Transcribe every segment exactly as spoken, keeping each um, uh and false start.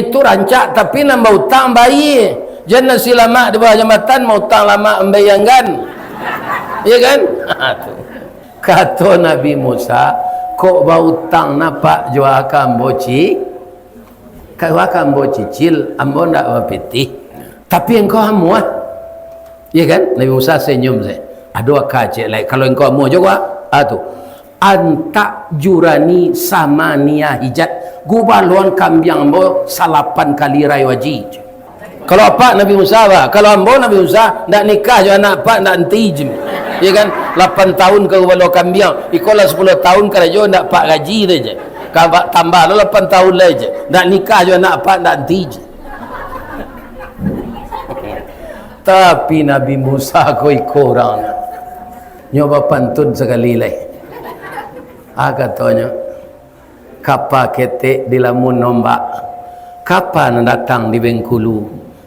Itu rancak, tapi nan bautang bayie. Jan nasi lamak di bawah jambatan, mautang lamak mambayie anggan. Iya kan? Tu. Kato Nabi Musa, "Kok bautang nak, Pak, jua ka ambo ci-, ka jua ka ambo cicil, ambo ndak bapitih. Tapi engkau amuah." Iya kan? Nabi Musa senyum saja. "Ado aka ciek lai, kalau engkau amuah juo, ah, tu. Antak jurani sama nia hijat, gubaluan kambiang ambo salapan kali rayo haji." Kalau apak Nabi Musa, bah, kalau ambo Nabi Musa, ndak nikah jo anak apak, ndak anti je. Iya kan? Lapan tahun ka gubaluan kambiang, iko lah sapuluah tahun karajo, ndak apak gaji tu je. Ka ba-, tambah lo lapan tahun lai je. Ndak nikah jo anak apak, ndak anti je. Tapi Nabi Musa ko iko urang. Nyo bapantun sakali lai. Ah, katonyo, "Kapa ketek dilamun ombak, kapa nan datang di Bengkulu,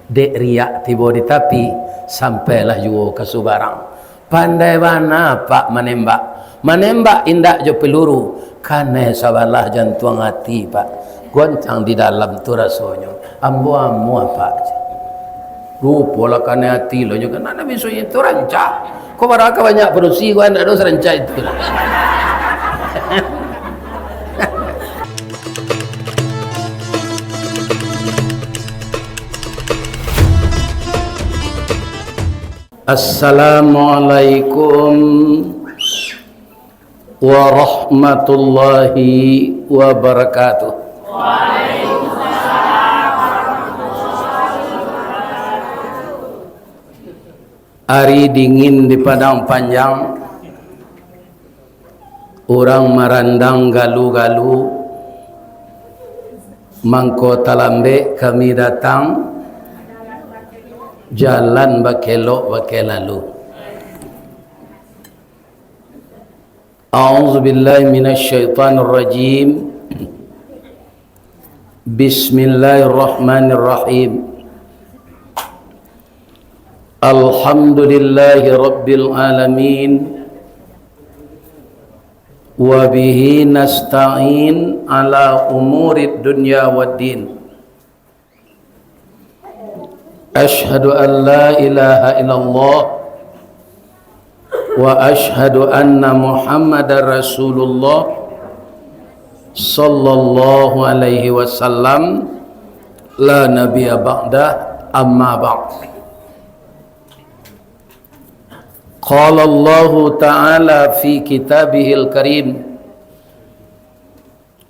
dek riak tibo di tapi, sampailah juo ka subarang. Pandai bana Pak manembak, manembak indak jo peluru, kanai sabalah jantuang ati, Pak. Goncang di dalam tu rasonyo. Ambo amuah, Pak." Rupolah kanai ati lo nyo kan, anak bisuak itu rancak. Ko bara ka banyak padusi, ko anak do sarancak itu. Assalamualaikum warahmatullahi wabarakatuh. Ari dingin di Padang Panjang, urang marandang galu-galu, mangko talambek kami datang, jalan bakelok bakeh lalu. A'udzubillahi minasyaitonirrajim. Bismillahirrahmanirrahim. Alhamdulillahi rabbil alamin. Wa bihi nasta'in ala umurid dunya waddin. Asyhadu an la ilaha illallah wa asyhadu anna Muhammadar Rasulullah sallallahu alaihi wasallam, la nabiyya ba'dah, amma ba'd. Qala Allahu ta'ala fi kitabihil karim,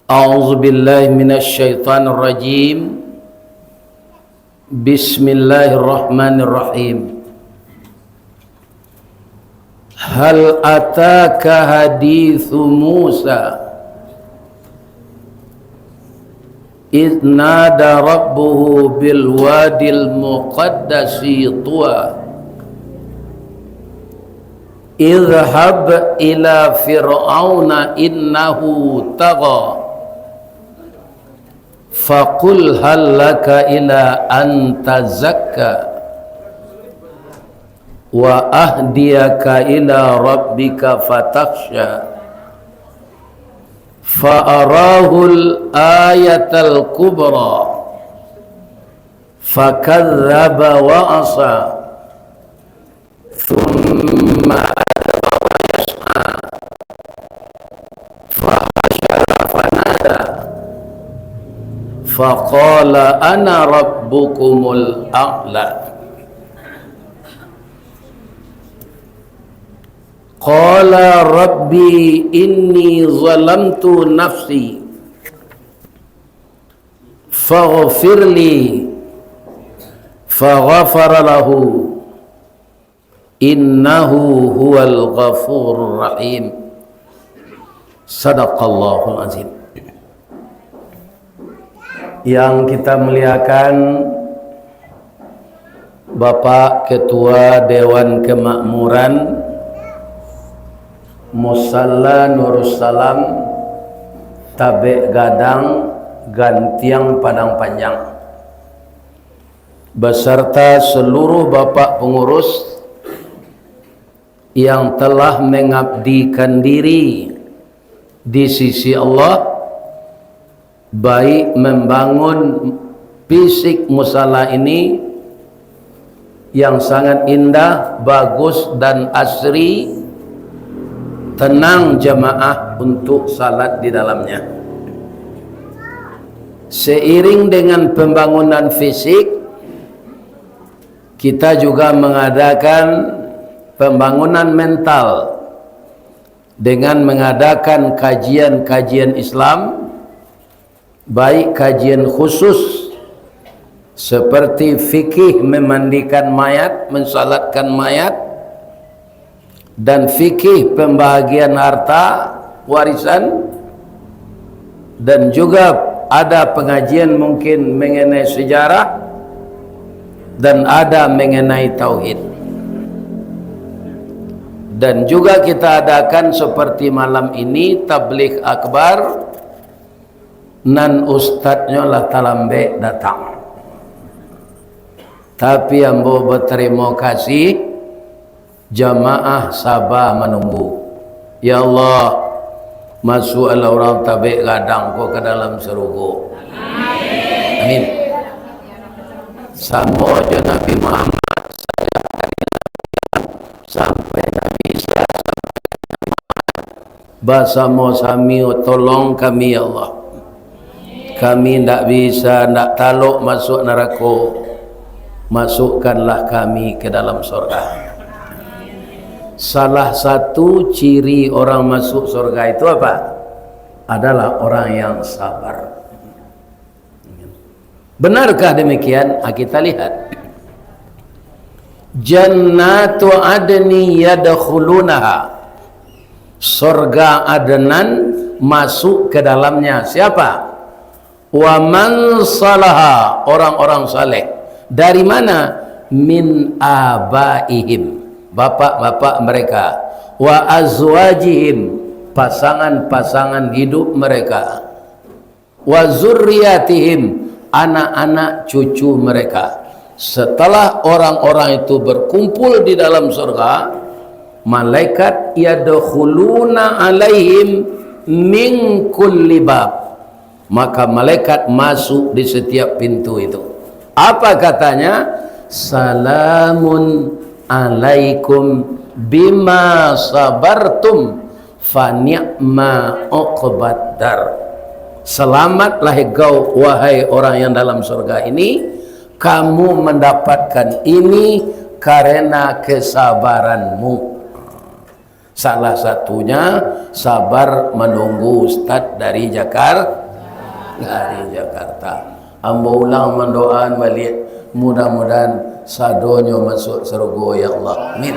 A'udzubillahi minasyaitonirrajim. Bismillahirrahmanirrahim. Hal ataka haditsu Musa, idz nada rabbuhu bil wadil muqaddasi tuwa. Idhhab ila Fir'auna innahu tagha. Faqul hal laka ila an tazakka. Wa ahdiyaka ila rabbika fatakhsha. Fa arahul ayatal kubra. Fakadzdzaba wa asa. Tsumma adbara yas'a. Fahasyara fanada. Faqala ana rabbukumul a'la. Qala rabbi inni zalamtu nafsi. Faghfirli. Faghafara lahu. Innahu huwal ghafurur rahim. Sadaqallahul azim. Yang kita muliakan, Bapak Ketua Dewan Kemakmuran Musalla Nurussalam, Tabek Gadang, Gantiang Padang Panjang, beserta seluruh bapak pengurus yang telah mengabdikan diri di sisi Allah, baik membangun Fisik musala ini yang sangat indah, bagus, dan asri, tenang jamaah untuk salat di dalamnya. Seiring dengan pembangunan fisik, kita juga mengadakan pembangunan mental dengan mengadakan kajian-kajian Islam, baik kajian khusus seperti fikih memandikan mayat, mensalatkan mayat, dan fikih pembahagian harta warisan, dan juga ada pengajian mungkin mengenai sejarah, dan ada mengenai tauhid. Dan juga kita adakan seperti malam ini tabligh akbar, nan ustadnyo lah talambek datang. Tapi ambo batarimo kasih, jamaah saba manunggu. Ya Allah, masuaklah urang tabek gadang ko ka dalam sarugo. Amin. Samo jo Nabi Muhammad, sampai Nabi Isa, basamo-samo, tolong kami, ya Allah. Kami ndak bisa, ndak talok masuak narako. Masukkanlah kami ke dalam sorga. Salah satu ciri orang masuk sorga itu apa? Adalah orang yang sabar. Benarkah demikian? Ah, kita lihat. Jannatu adni yadkhulunaha. Sorga Adnan, masuk ke dalamnya siapa? Wa man salaha, orang-orang saleh. Dari mana? Min abaihim, bapak-bapak mereka. Wa azwajihim, pasangan-pasangan hidup mereka. Wa zurriyatihim, anak-anak cucu mereka. Setelah orang-orang itu berkumpul di dalam surga, malaikat yadkhuluna alaihim min kulli bab. Maka malaikat masuk di setiap pintu itu. Apa katanya? Salamun alaikum bima sabartum, fa ni'ma uqbad dar. Selamatlah engkau, wahai orang yang dalam surga ini, kamu mendapatkan ini karena kesabaranmu. Salah satunya sabar menunggu ustaz dari Jakar-, dari Jakarta. Ambo ulang mandoaan baliak, mudah-mudahan sadonyo masuk sarugo, ya Allah. Amin.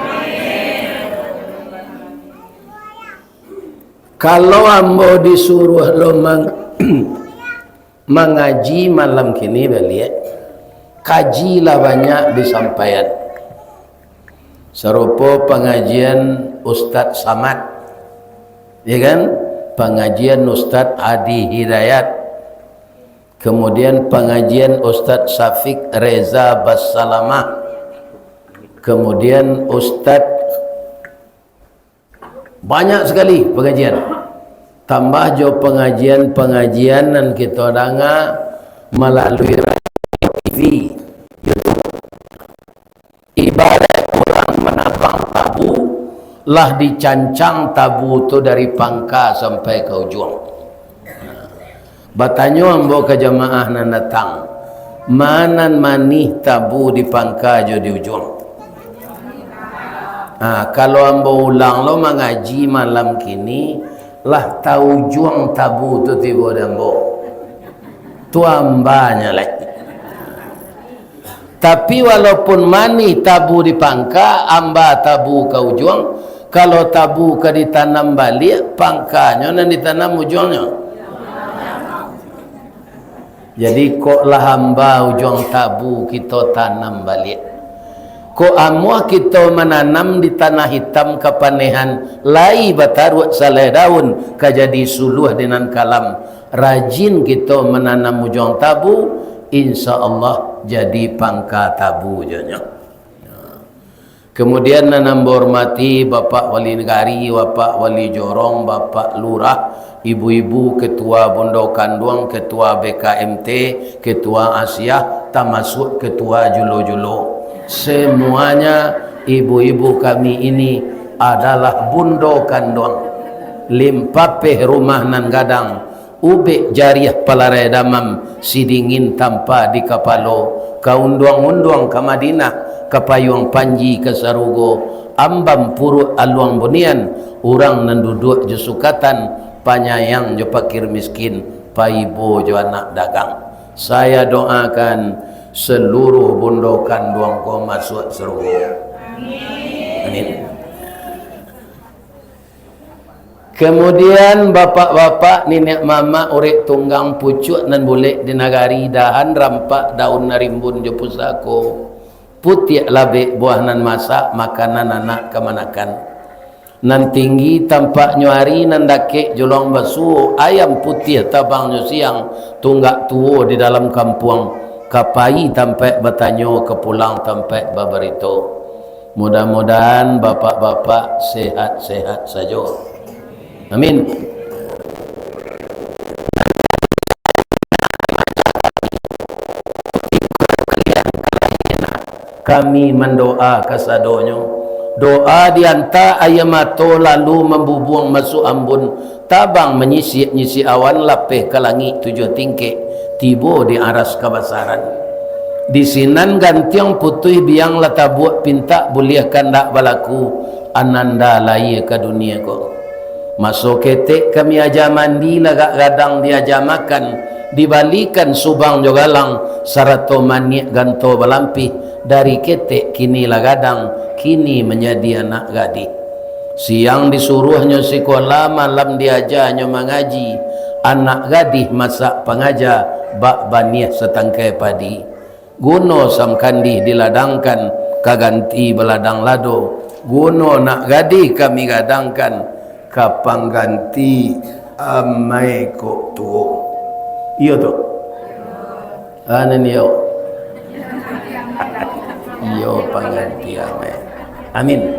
Kalau ambo disuruah lo mang-, mangaji malam kini baliak, kaji lah banyak disampaian. Sarupo pangajian Ustaz Samad, ya kan? Pangajian Ustaz Adi Hidayat, kemudian pangajian Ustaz Syafiq Reza Bassalamah, kemudian Ustaz Banyak sakali pangajian. Tambah jo pangajian-pangajian nan kito danga malalui radio, T V, YouTube. Ibarat urang manabang tabu, lah dicancang tabu tu dari pangka sampai ka ujuang. Batanyo ambo ka jamaah nan datang, ma nan manih tabu di pangka jo di ujuang? Ha, kalau ambo ulang lo mangaji malam kini, lah taujuang tabu tu tibo di ambo. Tu ambanyo lai. Tapi walaupun manih tabu di pangka, amba tabu ka ujuang, kalau tabu ka ditanam baliak, pangkanyo nan ditanam ujuangnyo. Jadi, kok lah amba ujuang tabu kito tanam baliak. Kok amuah kito mananam di tanah itam kapanehan, lai bataruak salai daun, ka jadi suluah di nan kalam. Rajin kito mananam ujuang tabu, insya Allah jadi pangka tabu jo nyo. Kemudian nan ambo hormati Bapak Wali Nagari, Bapak Wali Jorong, Bapak Lurah, Ibu-ibu ketua bundo kanduang, ketua B K M T, ketua Asiah, tamasuak ketua julo-julo. Semuanya ibu-ibu kami ini adalah bundo kanduang. Limpapeh rumah nan gadang, ubek jariah palarai damam, sidingin tampa di kapalo, ka unduang-unduang ka Madinah, ka payuang panji ka sarugo, ambam puruak aluang bunian, urang nan duduak jo sukatan, panyayang jo pakir miskin, paibo jo anak dagang. Saya doakan seluruh bundo kanduang ko masuak sarugo. Amin. Kemudian, bapak-bapak, niniak mamak, urek tunggang pucuak nan bulek di nagari, dahan rampak, daun nan rimbun jo pusako, putiak labek buah nan masak, makanan anak kamanakan. Nan tinggi tampaknyo ari, nan dakek jolong basuo, ayam putiah tabangnyo siang, tunggak tuo di dalam kampuang, ka pai tampaik batanyo, ka pulang tampaik babarito. Mudah-mudahan bapak-bapak sehat-sehat sajo. Amin. Kami mandoa kasadonyo. Doa dianta aia mato lalu mambubuang masuak ambun, tabang manyisiak-nyisiak awan, lapeh ka langik tujuah tingkek, tibo di aras kabasaran. Di sinan gantiang putuih biang lah tabuak pintak buliah kandak balaku, ananda lahia ka dunia ko. Maso ketek kami aja mandi lagak gadang diaja makan, dibalikan subang jo galang, sarato maniak ganto balampih, dari ketek kini lah gadang, kini manjadi anak gadih. Siang disuruahnyo sikola, malam diajanyo mangaji, anak gadih masak pangaja, bak baniah satangkai padi. Guno samkandih diladangkan, ka ganti baladang lado. Guno nak gadih kami gadangkan, ka pangganti amai kok tuo. Iyo tu. Anan iyo. Iyo pangganti amai. Amin.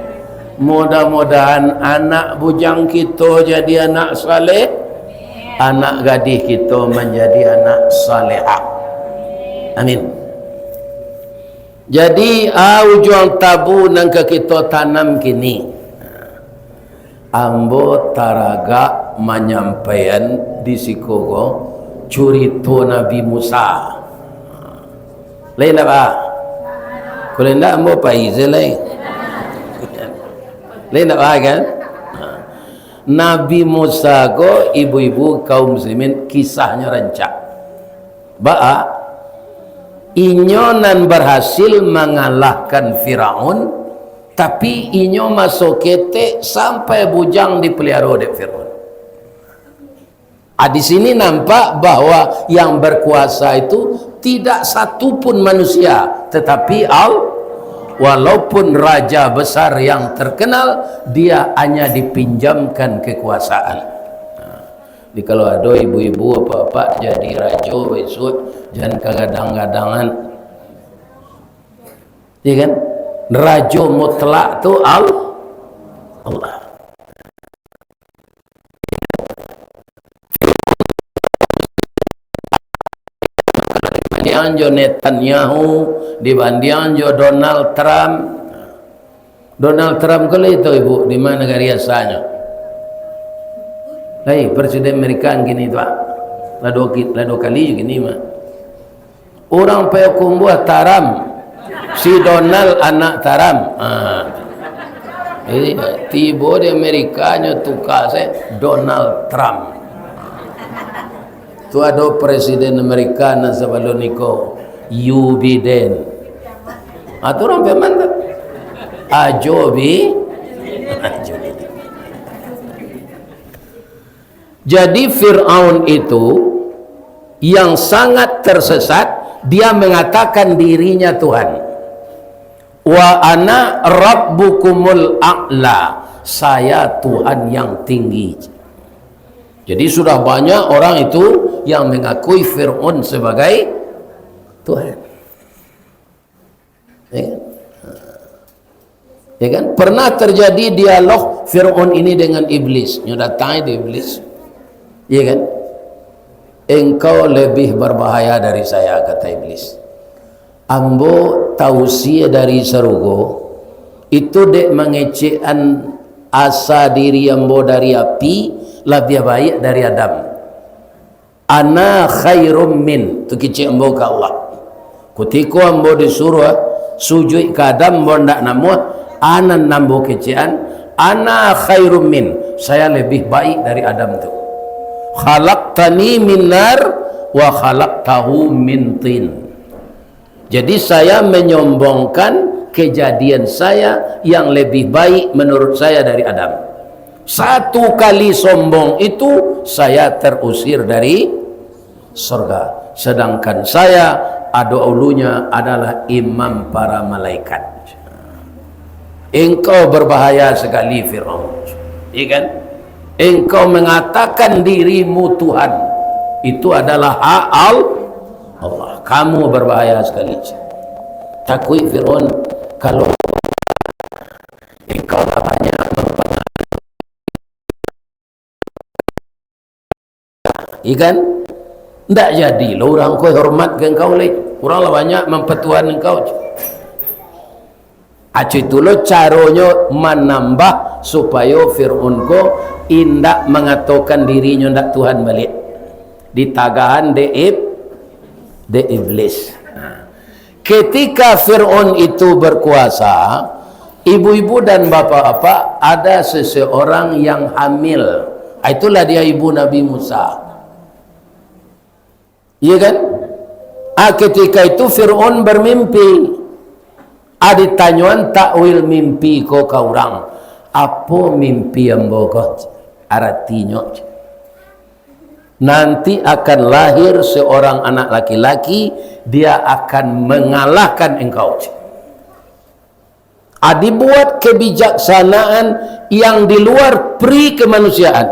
Mudah-mudahan anak bujang kito jadi anak saleh, anak gadih kito manjadi anak salehah. Amin. Jadi, a, ujuang tabu nan ka kito tanam kini, ambo taragak manyampaian di siko ko curito Nabi Musa. Lai ndak ba? Kalau ndak, ambo pai se lai. Lai ndak ba, kan? Nabi Musa ko, ibu-ibu kaum muslimin, kisahnyo rancak. Baa? Inyo nan barhasil mangalahkan Firaun, tapi inyo maso ketek sampai bujang dipeliharo dek Firaun. Ah, di sini nampak bahwa yang berkuasa itu tidak satu pun manusia, tetapi Al-, walaupun raja besar yang terkenal, dia hanya dipinjamkan kekuasaan. Jadi, kalau ado ibu-ibu, apak-apak jadi rajo bisuak, jan kagadang-gadangan. Ya kan? Rajo mutlak tu Al-, Allah. Dibanding jo Netanyahu, dibanding jo Donald Trump. Donald Trump ko lai tau, Ibu, di ma nagari asalnyo? Lai, Presiden Amerika kini tu, ah. Lah duo ki-, lah duo kali jo kini mah. Urang Payakumbuah Taram, si Donald anak Taram. Ah. Jadi, tibo di Amerika nyo tuka se Donald Trump. Tu ado Presiden Amerika nan sabalun iko, Joe Biden. Ah, tu urang Piaman tu. Ah, Joe Bi-, Joe Biden. Jadi, Firaun itu yang sangat tersesat, dia mengatakan dirinya Tuhan. "Wa ana rabbukumul a'la, saya Tuhan yang tinggi." Jadi, sudah banyak orang itu yang mengakui Firaun sebagai Tuhan. Ya kan? Ya kan? Pernah terjadi dialog Firaun ini dengan iblis. Nyo datang di iblis. Iya kan? "Engkau lebih berbahaya dari saya," kata Iblis. "Ambo tausia dari sarugo, itu dek mangecekan asa diri ambo dari api, labiah baiak dari Adam. Ana khairum min," tu kecek ambo ka Allah. Kutiko ambo disuruah sujuik ka Adam, ambo ndak namuah, a nan ambo kecekan, "Ana khairum min," saya lebih baik dari Adam tu. "Khalaqtani min nar wa khalaqtahu min tin." Jadi, saya menyombongkan kejadian saya yang lebih baik menurut saya dari Adam. Satu kali sombong itu, saya terusir dari surga. Sedangkan saya, ado ulunya, adalah imam para malaikat. Engkau berbahaya sekali, Firaun. Iya kan? Engkau mengatakan dirimu Tuhan. Itu adalah hak Al-, Allah. Kamu berbahaya sekali. Takuik Firaun kalau engkau lah banyak mempengaruhi. Ikan, ndak jadi lo urang ko hormat ka engkau lai. Urang lah banyak mampatuhan engkau. Acu itu lo caronyo manambah supayo Firaun ko indak mangatokan dirinyo ndak Tuhan baliak. Ditagahan dek ib-, dek Iblis. Nah, ketika Firaun itu berkuasa, ibu-ibu dan bapak-bapak, ada seseorang yang hamil. Ah, itulah dia ibu Nabi Musa. Iya kan? Ah, ketika itu Firaun bermimpi. Ah, ditanyoan takwil mimpi ko ka urang. "Apo mimpi ambo ko?" Aratinyo, "Nanti akan lahir seorang anak laki-laki, dia akan mengalahkan engkau." Ah, dibuat kebijaksanaan yang di luar pri kemanusiaan.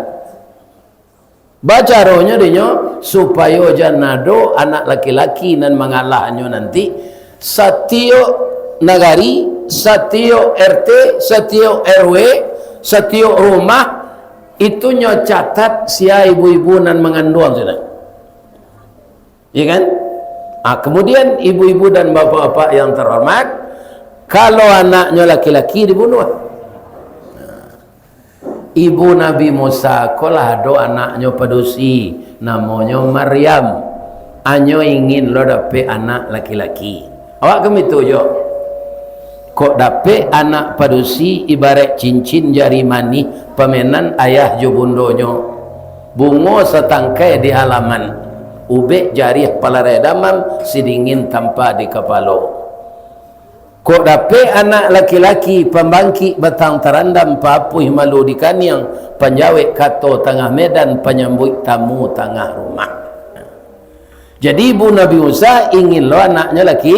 Bacaronyo dinyo, supayo jan ado anak laki-laki nan mangalahnyo nanti, satiok nagari, satiok R T, satiok R W, satiok rumah, itu nyo catat sia ibu-ibu nan manganduang sinan. Iya kan? Ah, kemudian ibu-ibu dan bapak-bapak yang terhormat, kalau anaknyo laki-laki dibunuh. Ibu Nabi Musa ko lah ado anaknyo padusi, namonyo Maryam. Anyo ingin lo dapek anak laki-laki. Awak kan baitu juo. Kok dapek anak padusi ibarat cincin jari manih pamenan ayah jo bundonyo. Bungo satangkai di halaman, ubek jariah palarai damam, sidingin tampa di kapalo. Kok dapek anak laki-laki pambangkik batang tarandam, paapuih malu di kaniang, panjawek kato tangah medan, panyambuik tamu tangah rumah. Jadi, ibu Nabi Musa ingin lo anaknyo laki,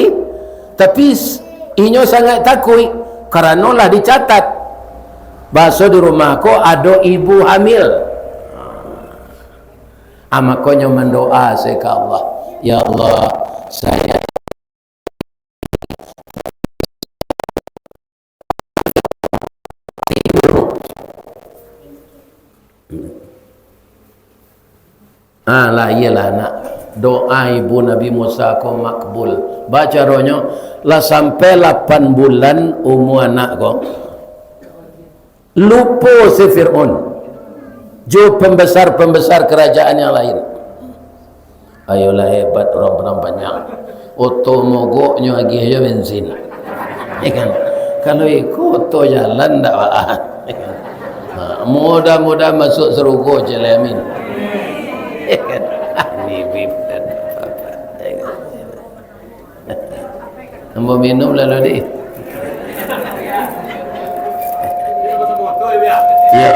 tapi s-, inyo sangaik takuik, karano lah dicatat. Baso di rumah ko ado ibu hamil. Ah, makonyo mandoa se ka Allah, "Ya Allah, saya Ah, lah, iyolah, nak. Doa ibu Nabi Musa ko makbul. Bacaronyo, lah sampai lapan bulan umua anak ko, lupo si Fir'aun jo pambesar-pambesar karajaan yang lain. Ayolah, hebat urang Padang Panjang. Oto mogoknyo agiah jo bensin. Ya kan? Kalau iko oto jalan ndak baa. Ya kan? Ha, mudah-mudahan masuk sarugo, Cik Amin. Ya kan? Bibib dan apa-apa. Ya kan? Ambo minum lalu, dih. Ya.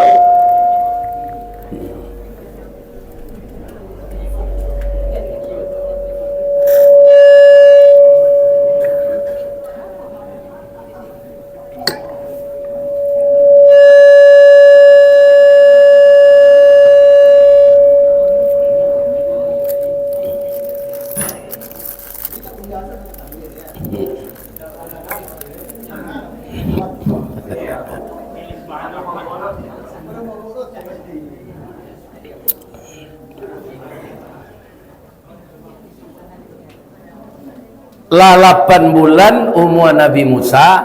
Lah lapan bulan umua Nabi Musa,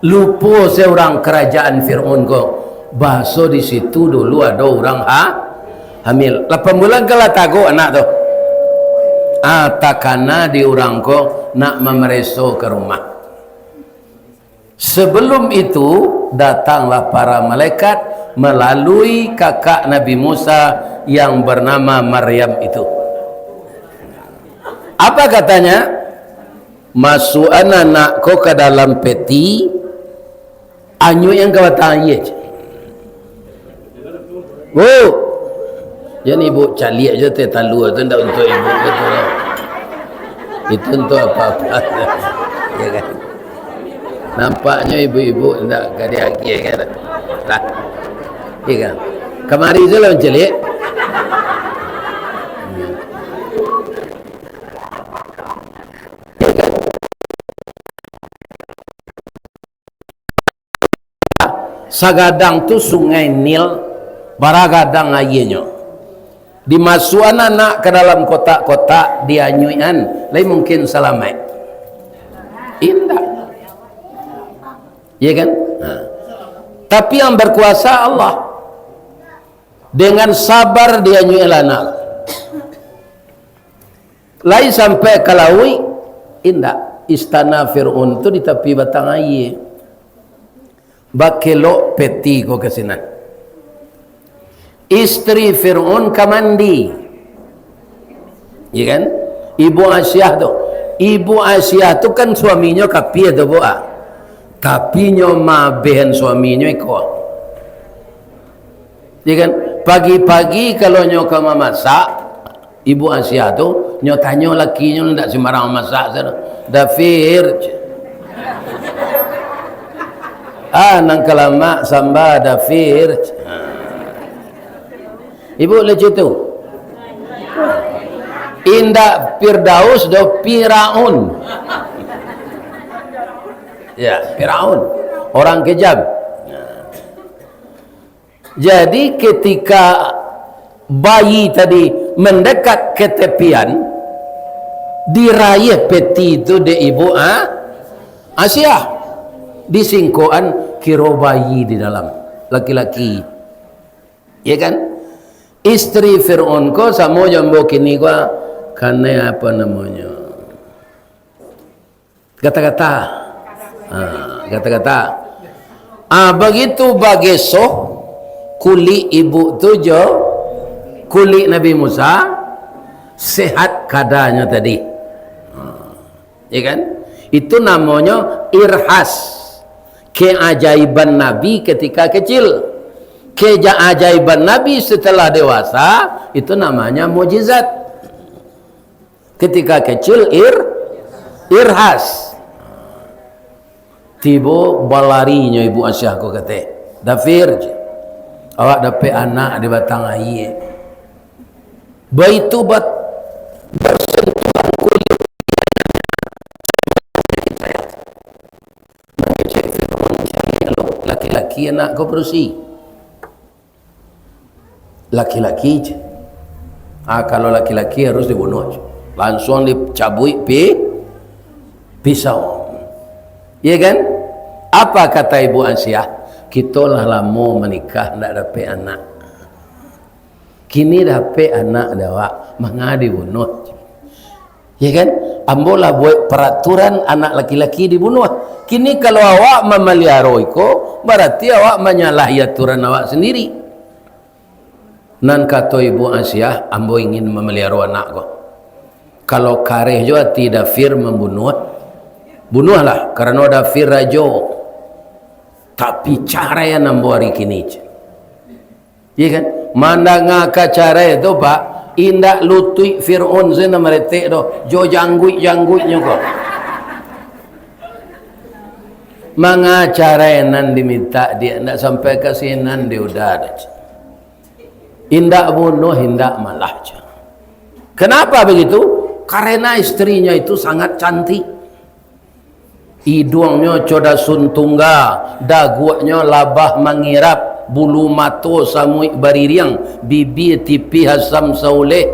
lupo se urang karajaan Fir'aun ko, baso di situ dulu ado urang ha-, hamil. Lapan bulan kan lah tagok anak tu. Ah, takana di urang ko nak mamareso ka rumah. Sebelum itu, datanglah para malaikat melalui kakak Nabi Musa yang bernama Maryam itu. Apa katanya? Masuakan anak ko ka dalam peti, anyuik an ka batang aia. Bu, jan ibu caliak je teh talua tu, ndak untuak ibu, betul lah. Itu untuak apa-apa. Ya kan? Nampaknyo ibu-ibu ndak ka diagiah kan? Lah. Ya kan? Kamari tu lah mancaliak. Sagadang tu Sungai Nil, bara gadang aianyo. Dimasuakan anak ka dalam kotak-kotak, dianyuikan, lai mungkin salamaik? Indak. Ya kan? Ha. Tapi yang berkuasa Allah. Dengan sabar dianyuikan anak. Lai sampai ka lauik? Indak. Istana Fir'aun tu di tapi batang aia. Bakelok peti ko ka sinan. Isteri Fir'aun ka mandi. Ya kan? Ibu Asiah tu. Ibu Asiah tu kan suaminyo kapia tu, Bu, ah. Tapi nyo maabehan suaminyo iko. Ya kan? Pagi-pagi kalau nyo ka mamasak, Ibu Asiah tu, nyo tanyo lakinyo, ndak sembarang masak sajo. "Dafir." "Ah, nan ka lamak samba, Dafir." Ibu lucu tu. Indak Firdaus doh, Firaun. Ya, Firaun. Orang kejam. Jadi, ketika bayi tadi mendekat ke tepian, diraih peti tu dek ibu, ah, Asiah. Disingkokan, kiro bayi di dalam, laki-laki. Ya kan? Isteri Fir'aun ko samo jo ambo kini ko, kanai apa namonyo? Gata-gata. Ha, gata-gata. Ah, bagitu bagesoh kulik ibu tu jo kulik Nabi Musa, sehat kadanyo tadi. Ha, ya kan? Itu namonyo irhas, keajaiban Nabi ketika kecil. Keajaiban Nabi setelah dewasa, itu namanya mukjizat. Ketika kecil, ir-, irhas. Tibo balarinyo Ibu Asiah ko, kato, "Dafir, awak dapek anak di batang aia." Baitu bat-, basentuhan kulik. Mangecek Firaun, "Cari lo laki-laki anak ko padusi." Laki-laki je. Ah, kalau laki-laki harus dibunuh je. Langsung dicabuik pi-, pisau. Iya kan? Apa kata Ibu Asiah? "Kito lah lamo manikah, ndak dapek anak. Kini dapek anak dek awak, manga dibunuh je." Ya kan? Ambo lah buek peraturan anak laki-laki dibunuh. Kini kalau awak mamaliaro iko, barati awak manyalahi aturan awak sandiri. Nan kato Ibu Asiah, "Ambo ingin mamaliaro anak ko. Kalau kareh jo ati Dafir mambunuah, bunuahlah, karano Dafir rajo. Tapi caraian ambo ari kini," cek. Iya kan? Mandanga ka carai tu, Pak, indak lutuik Firaun se nan maretek doh, jo jangguik-jangguiknyo ko. Manga carai nan dimintak dia, ndak sampai ka sinan dia udah doh. Indak bunuh, indak malah, cek. Kenapa begitu? Karena istrinya itu sangat cantik. Iduangnyo co dasun tungga, daguaknyo labah mangirap, bulu mato samuik baririang, bibia tipih asam sauleh.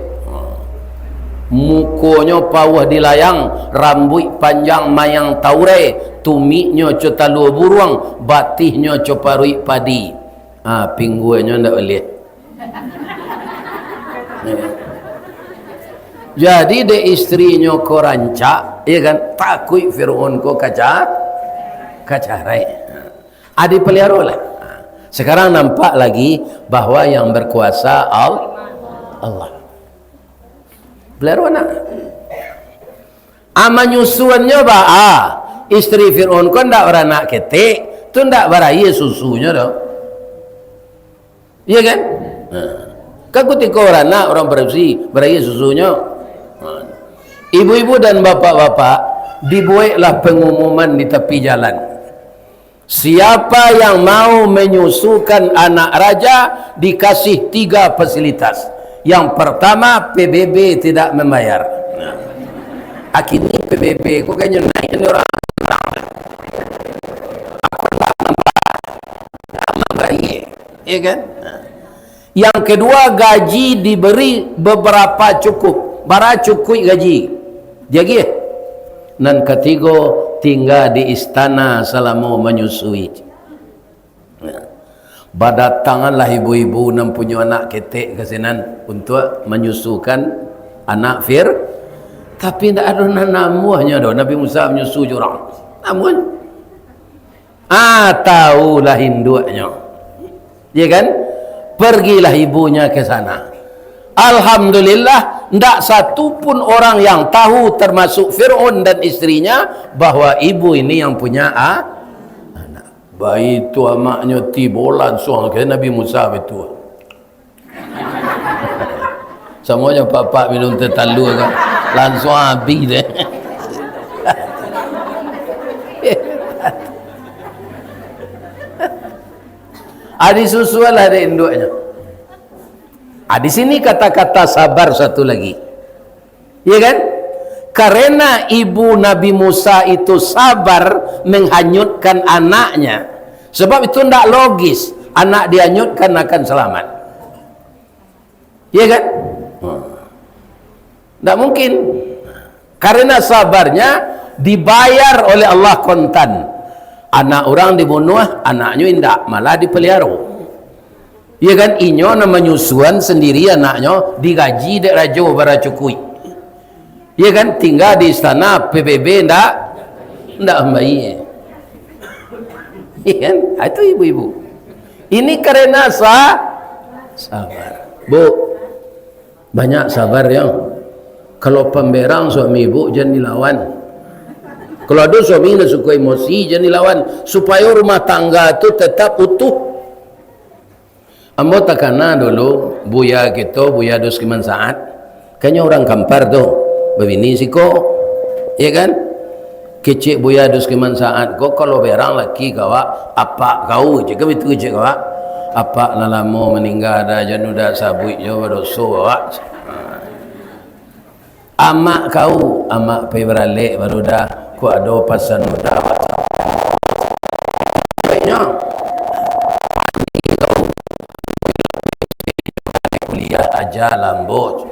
Mukonyo pauah dilayang, rambuik panjang mayang taurai, tumiknyo co talua buruang, batihnyo co paruik padi. Ha, pingguangnyo ndak buliah. Jadi, dek istrinyo ko rancak, ya kan, takuik Firaun ko kaca-, kacarai. Ha, dipeliharolah. Ha, sekarang nampak lagi bahwa yang berkuasa Al-, Allah. Peliharo anak. Ah, manyusuannyo ba, ah, istri Firaun ko ndak baranak ketek, tu ndak baraia susunyo doh. Iya kan? Nah, kan kutiko baranak, urang padusi, baraia susunyo. Nah, ibu-ibu dan bapak-bapak, dibueklah pengumuman di tapi jalan. Siapa yang mau menyusukan anak raja, dikasih tiga fasilitas. Yang pertama, P B B tidak membayar. Nah, akini P B B ko kan nyo naik ni urang. Apo ndak mambayar? Ndak mambayar. Iya kan? Nah. Yang kedua, gaji diberi beberapa cukup. Bara cukuik gaji? Diagiah. Nan katigo, tingga di istana salamo manyusui. Nah, badatanganlah ibu-ibu nan punyo anak ketek ka sinan untuak manyusukan anak Fir-, tapi ndak ado nan namuahnyo doh, Nabi Musa manyusu jo urang. Namuahnyo. Ah, taulah induaknyo. Ya kan? Pergilah ibunya ke sana. Alhamdulillah, ndak satu pun orang yang tahu, termasuk Firaun dan istrinya, bahwa ibu ini yang punya a-, anak. Baitu amaknyo tibo, lansuang ka Nabi Musa baitu. Samo jo apak-apak minum teh talua kan, lansuang abih deh. Ah, disusuanlah dek induaknyo. Ah, di sini kata-kata sabar satu lagi. Iya kan? Karena ibu Nabi Musa itu sabar menghanyutkan anaknya. Sebab itu ndak logis anak dihanyutkan akan selamat. Iya kan? Hmm. Ndak mungkin. Karena sabarnya dibayar oleh Allah kontan. Anak urang dibunuah, anaknyo indak, malah dipeliharo. Iya kan? Inyo nan manyusuan sandiri anaknyo, digaji dek rajo bara cukuik. Iya kan? Tingga di istana, P B B ndak, ndak mambayar. Iya kan? Ah, itu ibu-ibu. Ini karena sa-, sabar. Bu, banyak sabar yo. Kalau pamberang suami ibu, jan dilawan. Kalau ado suami nan suko emosi, jan dilawan. Supayo rumah tangga tu tetap utuh. Ambo takana dulu, buya kito, Buya Duskiman Saat. Kan nyo urang Kampar tu, babini siko. Iya kan? Kecek Buya Duskiman Saat ko, kalau berang laki ka awak, apak kau, cek kan itu kecek ka awak. Apak lah lamo maningga, dah jan udah sabuik jo badoso awak. Amak kau, amak pai baralek baru dah, kok ado pasan udah. Baiknyo. Kuliah aja lambo.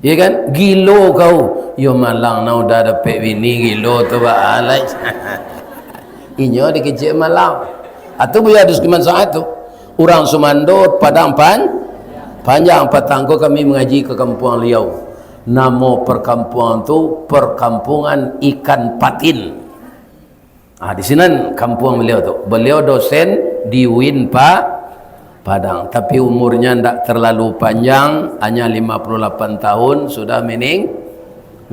Iya kan? Gilo kau. Yo malang nah udah dapek bini gilo tu ba alai. Inyo dikecek malang. Atu Buya Duskiman Saat tu. Urang Sumando Padang Pan-, Panjang, patang ko kami mangaji ka kampuang liau. Namo parkampuangan tu Parkampungan Ikan Patin. Ah, di sinan kampuang baliau tu. Baliau dosen di UIN Pa-, Padang. Tapi umurnya ndak terlalu panjang, hanya lima puluh lapan tahun, sudah mening-,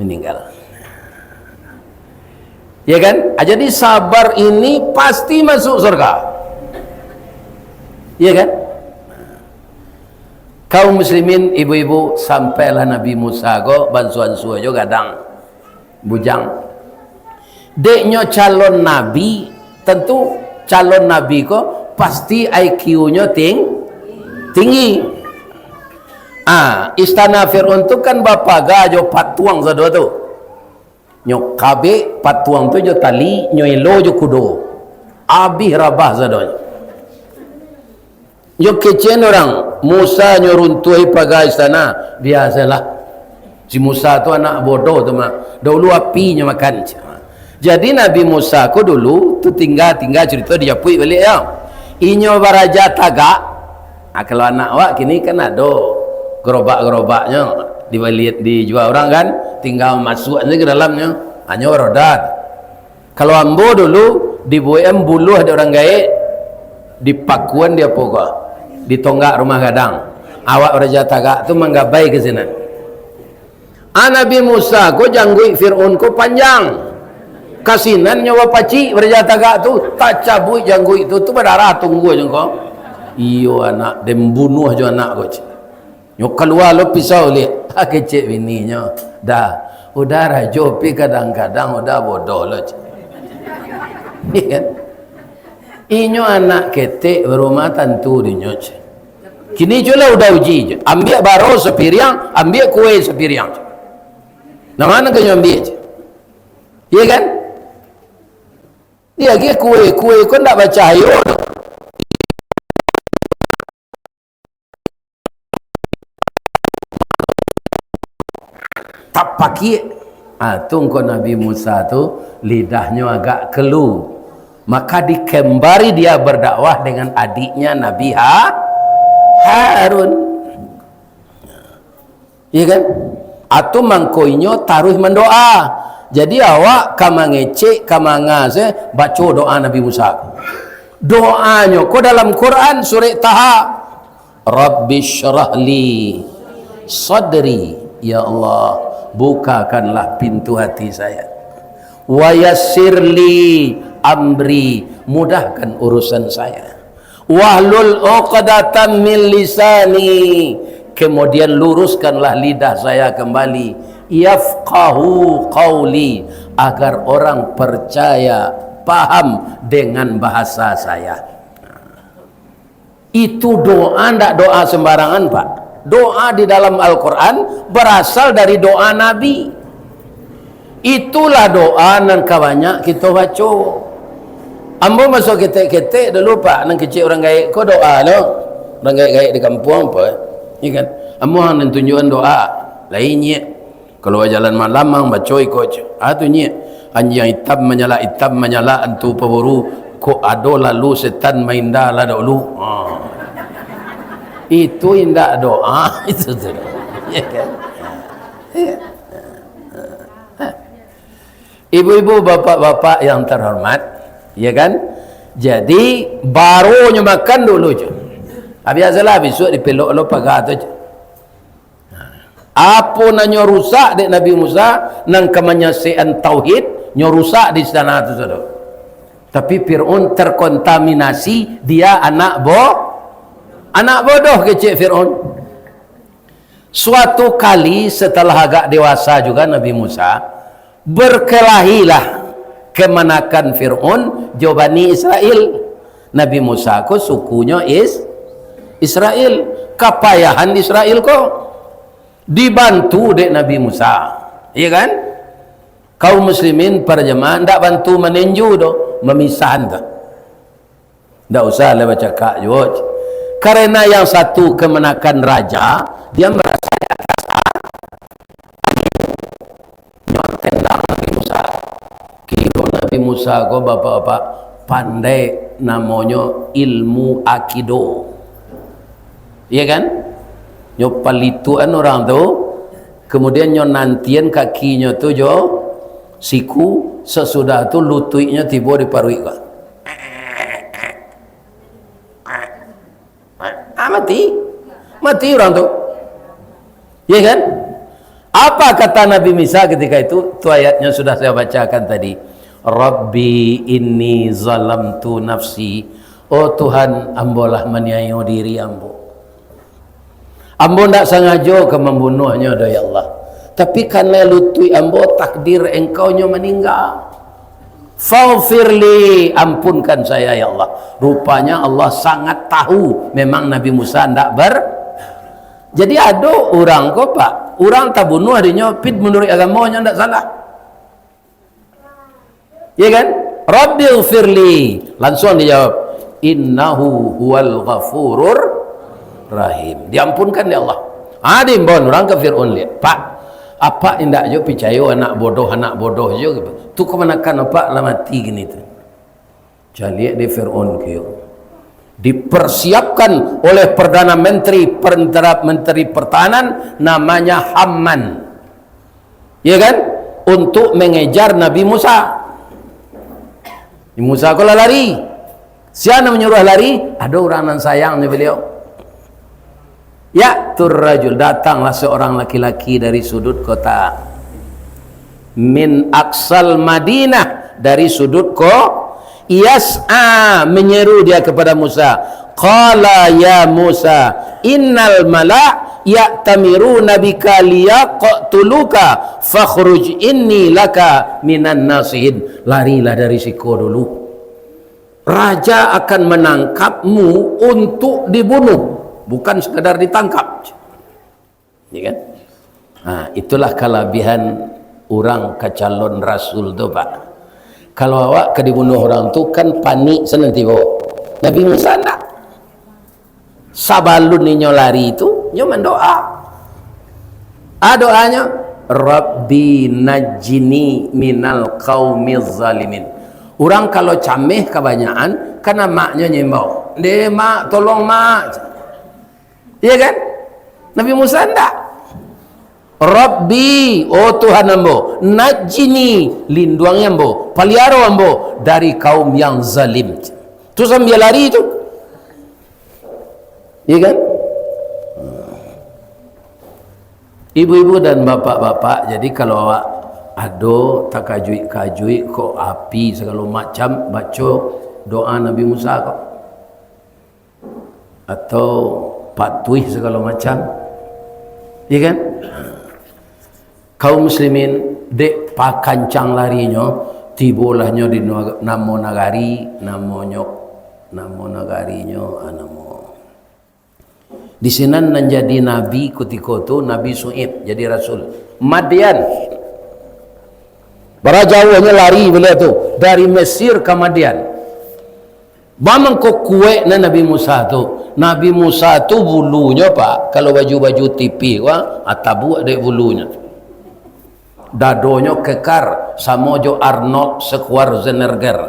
meninggal. Ya kan? Ah, jadi sabar ini pasti masuk surga. Ya kan? Kaum muslimin, ibu-ibu, sampailah Nabi Musa ko, bansuan-suan jo gadang, bujang. Deknyo calon nabi, tentu calon nabi ko pasti I Q-nyo ting-, tinggi. Ah, istana Firaun tu kan bapaga jo patuang sado tu. Nyo kabek patuang tu jo tali, nyo elo jo kudo. Abih rabah sadonyo. Nyo kecek urang, Musa nyo runtuahi paga istana, biasolah. Si Musa tu anak bodoh tu mah. Dahulu api inyo makan. Jadi Nabi Musa ko dulu tu tingga-tingga carito dijapuik baliak yo. Inyo baraja tagak. Ah, kalau anak awak kini kan ado gerobak-gerobaknyo dibali, dijua urang kan, tingga masuak sajo ka dalamnyo. Hanyo roda. Kalau ambo dulu dibuekan buluah dek urang gaek, dipakuan di apo ko? Di tonggak rumah gadang. Awak baraja tagak tu manggabai ka sinan. Ah, Nabi Musa ko jangguik Firaun ko panjang. Ka sinan nyo bapacik baraja tagak tu, tacabuik jangguik tu, tu badarah tungguanyo ko. Iyo anak, den bunuah jo anak ko, cik. Nyo kalua lo pisau liak. Ah, kecek bininyo. Dah, udah rajo pi kadang-kadang udah bodoh lo, cik. Iyo kan? Inyo anak ketek barumah tantu dinyo, cik. Kini cubolah udah uji, cik. Ambiak baro sapiriang, ambiak kue sapiriang, cik. Nah, ma nan ka nyo ambiak, cik? Iyo kan? Iyo, kue, kue ko ndak bacahayo doh. Tapakiak. Ah, tu ngko Nabi Musa tu lidahnyo agak kelu. Maka dikembari dia berdakwah dengan adiknya Nabi Ha-, Harun. Iyo kan? Atu mangko inyo taruih mandoa. Jadi awak ka mangecek, ka mangase, baco doa Nabi Musa. Doanyo ko dalam Quran, surat Taha. Rabbi syrah li sadri. Ya Allah, bukakanlah pintu hati saya. Wa yassir li amri, mudahkan urusan saya. Wahlul uqdatam min lisani, kemudian luruskanlah lidah saya kembali. Yafqahu qauli, agar orang percaya, paham dengan bahasa saya. Itu doa, ndak doa sembarangan, Pak. Doa di dalam Al-Quran berasal dari doa Nabi. Itulah doa nan ka banyak kito baco. Ambo maso ketek-ketek dulu, Pak, nan kecek urang gaek ko doa lo. Urang gaek-gaek di kampuang apo, eh? Iyo kan? Ambo ang nan tunjuakan doa. Lai nyiak. Kalau jalan malam, ang baco iko je. Ah, tu nyiak. Anjiang itam manyalak, itam manyalak, antu paburu. Kok ado lalu setan mainda lah dahulu. Ha. Itu indak doa. Itu tu. Ya kan? Ibu-ibu, bapak-bapak yang terhormat, ya kan? Jadi, baronyo makan dulu je. Ah, biasalah, bisuak dipelok lo paga tu je. Apo nan nyo rusak dek Nabi Musa, nan ka manyasekan tauhid, nyo rusak di istana tu, saudara. Tapi Firaun terkontaminasi, dia anak bo-, anak bodoh kecek Firaun. Suatu kali setelah agak dewasa juga Nabi Musa, berkelahilah kemanakan Firaun jo Bani Israel. Nabi Musa ko sukunyo Is-, Israel. Kapayahan Israel ko dibantu dek Nabi Musa. Iya kan? Kaum muslimin para jemaah ndak bantu maninju doh, mamisahan tu. Ndak usah lah bacakak juo. Karena yang satu kemanakan raja, dia merasa di atas. Nyo tendang Nabi Musa. Kiro Nabi Musa ko, bapak-bapak, pandai namonyo ilmu Aikido. Iya kan? Nyo palituan urang tu, kemudian nyo nantian kakinyo tu jo siku, sasudah tu lutuiknyo tibo di paruik ko. Ah, mati. Mati urang tu. Iya kan? Apa kata Nabi Musa ketika itu? Tu ayatnya sudah saya bacakan tadi. "Rabbi inni zalamtu nafsi." Oh Tuhan, ambo lah maniayo diri ambo. Ambo ndak sangajo ka mambunuahnyo doh, ya Allah. Tapi karena lutuik ambo, takdir Engkau nyo maningga. "Faghfirli, ampunkan saya, ya Allah." Rupanya Allah sangat tahu memang Nabi Musa ndak ber-, jadi ado urang ko, Pak, urang tabunuah dinyo, pit menurut agamonyo ndak salah. Ya kan? "Rabbighfirli." Langsung dijawab, "Innahu huwal ghafurur rahim." Diampunkan dek Allah. Ah, diimbau urang ka Firaun liak. Pak, Apak indak jo picayo anak bodoh, anak bodoh jo gitu. Tu kamanakan apak lah mati kini tu. Caliak di Fir'aun kio. Dipersiapkan oleh Perdana Menteri, Perdana Menteri Pertahanan, namanya Haman. Ya kan? Untuk mengejar Nabi Musa. Nabi Musa ko lah lari. Sia nan manyuruah lari? Ado urang nan sayang jo baliau. Ya'tur rajul, datanglah seorang laki-laki dari sudut kota. Min aqsal Madinah, dari sudut ko-, yas'a, menyeru dia kepada Musa. Qala ya Musa, innal mala' ya'tamiruna bika liyaqtuluka, fakhruj inni laka minan nasihin. Larilah dari siko dulu. Raja akan menangkapmu untuk dibunuh, bukan sekadar ditangkap. Ya kan? Nah, itulah kalabihan urang ka calon rasul tu, Pak. Kalau awak ka dibunuh urang tu, kan panik sanan tibo. Nabi Musa ndak. Sabalun inyo lari tu, inyo mandoa. A doanyo, "Rabbi najjini minal qaumiz zalimin." Urang kalau cameh kabanyakan, kan amaknyo nyo imbau, "Ndeh, Mak, tolong, Mak." Iya kan? Nabi Musa ndak. "Rabbi, oh Tuhan ambo, najjini, linduangi ambo, paliaro ambo dari kaum yang zalim." Tu sambia lari tu. Iya kan? Ibu-ibu dan bapak-bapak, jadi kalau awak ado takajuik-kajuik, kok api sagalo macam, baco doa Nabi Musa kok. Atau patuih sagalo macam. Iya kan? Kaum muslimin, dek pakancang larinyo, tibolah nyo di nua-, namo nagari, namonyo, namo nagarinyo, ah, namo. Di sinan nan jadi nabi kutiko tu, Nabi Su'aib, jadi rasul. Madian. Bara jauahnyo lari baliau tu, dari Mesir ka Madian. Bamangko kuaiknyo Nabi Musa tu. Nabi Musa tu bulunyo, Pak, kalau baju-baju tipih, wah, ah, tabuak dek bulunyo. Dadonyo kekar, samo jo Arnold Schwarzenegger,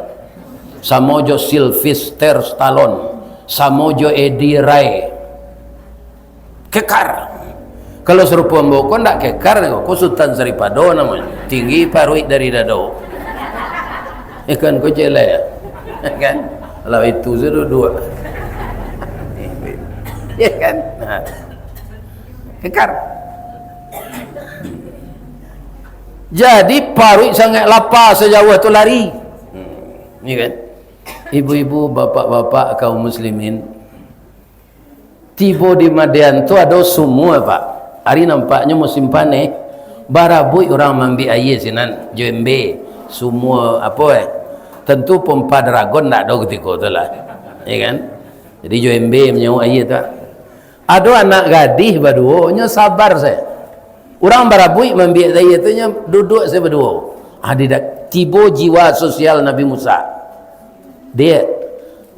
samo jo Sylvester Stallone, samo jo Eddie Ray. Kekar. Kalau sarupo ambo ko ndak kekar, ko Sutan Saripado namonyo. Tinggi paruik dari dado. Ikan ko jelek. Kan? Kalau itu sudah dua. Ya kan? Nah. Kekar. Jadi, paruik sangat lapa sajauah tu lari. Hmm, ni kan? Ibu-ibu, bapak-bapak, kaum muslimin, tibo di Madian tu ado sumua, Pak. Ari nampaknyo musim paneh, barabuik urang maambiak aia sinan, jo embe, sumua apo, eh? Tentu pompa Dragon ndak ado kutiko tu lah. Ya kan? Jadi, jo embe manyauik aia tu. Ado anak gadih baduo, nyo sabar sajo. Urang barabuik maambiak aia tu, nyo duduak sajo baduo. Adi dak tibo jiwa sosial Nabi Musa. "Diak,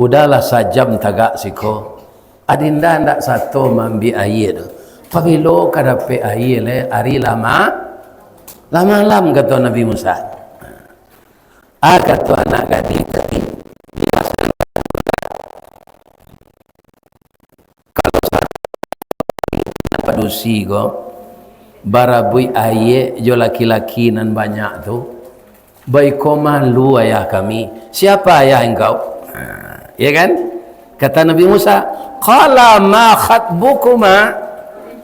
udahlah sajam tagak siko. Adinda ndak sato maambiak aia tu. Pabilo ka dapek aia lai, ari lah ma-, lah malam," kato Nabi Musa. Ah, kato anak gadih tadi, kalau padusi ko, barabuik aia jo laki-laki nan banyak tu, baiko malu ayah kami. "Siapa ayah engkau?" Ha, ya kan? Kata Nabi Musa, "Qala ma khatbukuma?"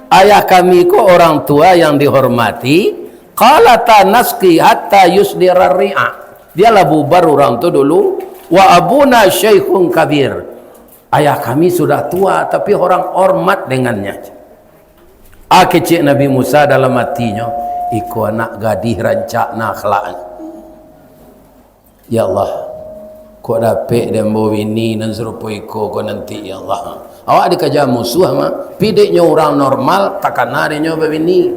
Ayah kami ko orang tua yang dihormati. "Qalata nasqi hatta yusdirar ri'a." Biarlah bubar urang tu dulu. "Wa abuna syaikhun kabir." Ayah kami sudah tua, tapi orang hormat dengannya. Ah, kecek Nabi Musa dalam hatinyo, "Iko anak gadih rancak na akhlaknyo. Ya Allah, kok dapek dek ambo bini nan sarupo iko ko nanti, ya Allah. Awak dikaja musuah mah, pi dek nyo urang normal, takana dek nyo babini."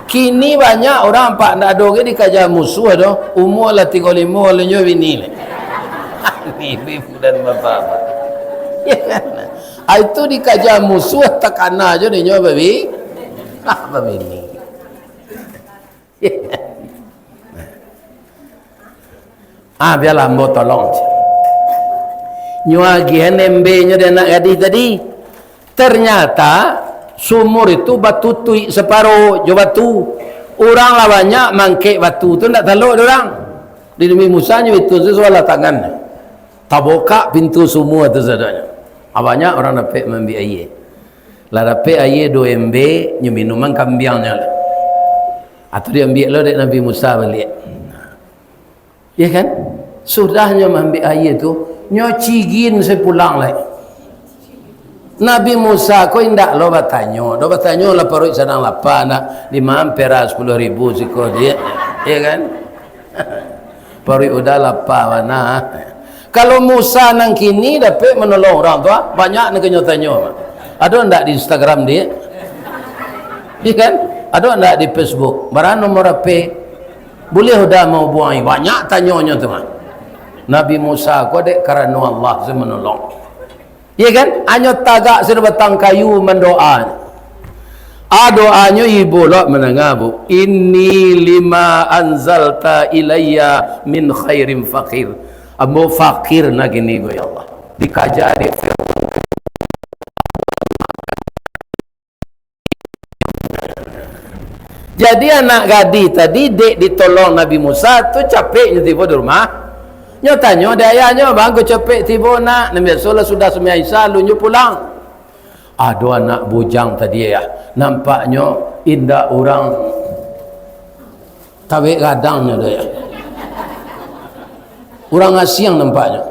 Kini banyak urang, Pak, ndak ado ge dikaja musuah doh, umua lah tigo limo, lalu nyo bini lai. Ni ibu dan bapak, Pak. Ya kan? Ah, itu dikaja musuah, takana jo dek nyo babi-, ah, babini. Ah, bialah ambo tolong. Nyo agiahan embe nyo dek anak gadih tadi. Ternyata sumur itu batutuik saparo jo batu. Urang lah banyak mangkek batu tu, ndak talok dek urang. Di Nabi Musa nyo itu tu sabalah tangan. Tabukak pintu sumur tu sadonyo. Ah, banyak urang dapek maambiak aia. Lah dapek aia duo embe, nyo minuman kambiangnyo lah. Atau diambiak lo dek Nabi Musa baliak. Ya kan? Sudah nyo maambiak aia tu, nyo cigin se pulang lai. Nabi Musa ko indak lo batanyo, do batanyo lah paruik sadang lapa, ndak dimaam pera sapuluah ribu siko dia, ya kan? Paruik udah lapa bana. Kalau Musa nan kini dapek manolong urang tu, ah, banyak nan kanyo tanyo. Ado ndak di Instagram dia? Ya kan? Ado ndak di Facebook? Bara nomor H P? Buliah udah mahubuangi, banyak tanyonyo tu mah. Nabi Musa ko dek karano Allah se manolong. Iya kan? Hanyo tagak se di batang kayu mandoa. Ah, doanyo ibo lo mandanga, Bu. "Inni lima anzalta ilayya min khairin faqir." Ambo fakir nah kini ko, ya Allah. Dikaja dek Firaun. Jadi, anak gadih tadi dek ditolong Nabi Musa tu, capek nyo tibo di rumah. Nyo tanyo dek ayahnyo, "Baa ko capek tibo, Nak?" Nan biasolah sudah sumbayang Isya, alun nyo pulang. Ado anak bujang tadi, ya, nampaknyo indak urang Tawek gadang nyo tu, ya. Urang asiang nampaknyo.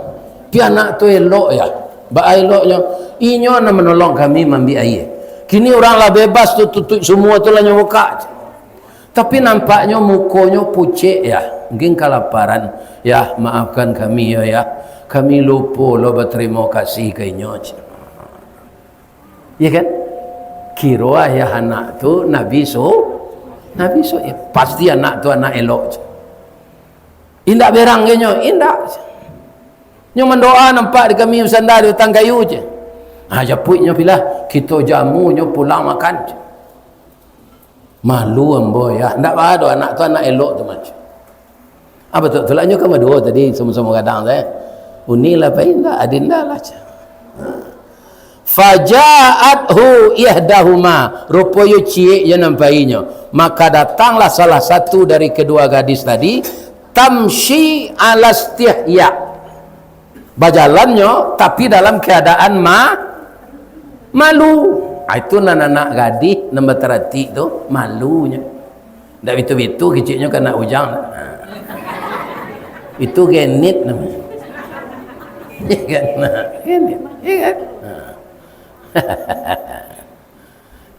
Tapi anak tu elok, ya. Baa eloknyo? Inyo nan manolong kami maambiak aia. Kini urang lah bebas tu, tutuik sumua tu lah nyo bukak. Tapi nampaknyo mukonyo pucek, ya. Mungkin kalaparan. "Ya, maafkan kami, ya, ya. Kami lupo lo batarimo kasih ka inyo," cek. Ya kan? Kiro ayah anak tu Nabi Su-, Nabi Su'aib. Pasti anak tu anak elok, cek. Indak berang ka inyo? Indak. Nyo mandoa nampak di kami basanda di batang kayu, cek. Ha, japuik nyo pilah, kito jamu nyo pulang makan, cek. Malu ambo, ya. Ndak baa doh, anak tu anak elok tu, mah. Ah, batua tu lah, nyo ka baduo tadi, samo-samo gadang tu, eh. Uni lah pai, indak, adinda lah, cek. Ha. Faja'athu ihdahuma, ruponyo ciek je nan painyo. Maka datanglah salah satu dari kedua gadis tadi, tamshi ala istihya. Bajalannyo, tapi dalam keadaan ma-, malu. Ah, itu nan anak gadih, nan bataratik tu, malunyo. Ndak bitu-bitu keceknyo ka anak bujang. Itu genit namonyo. Iya kan? Nah, genit. Iya kan? Nah.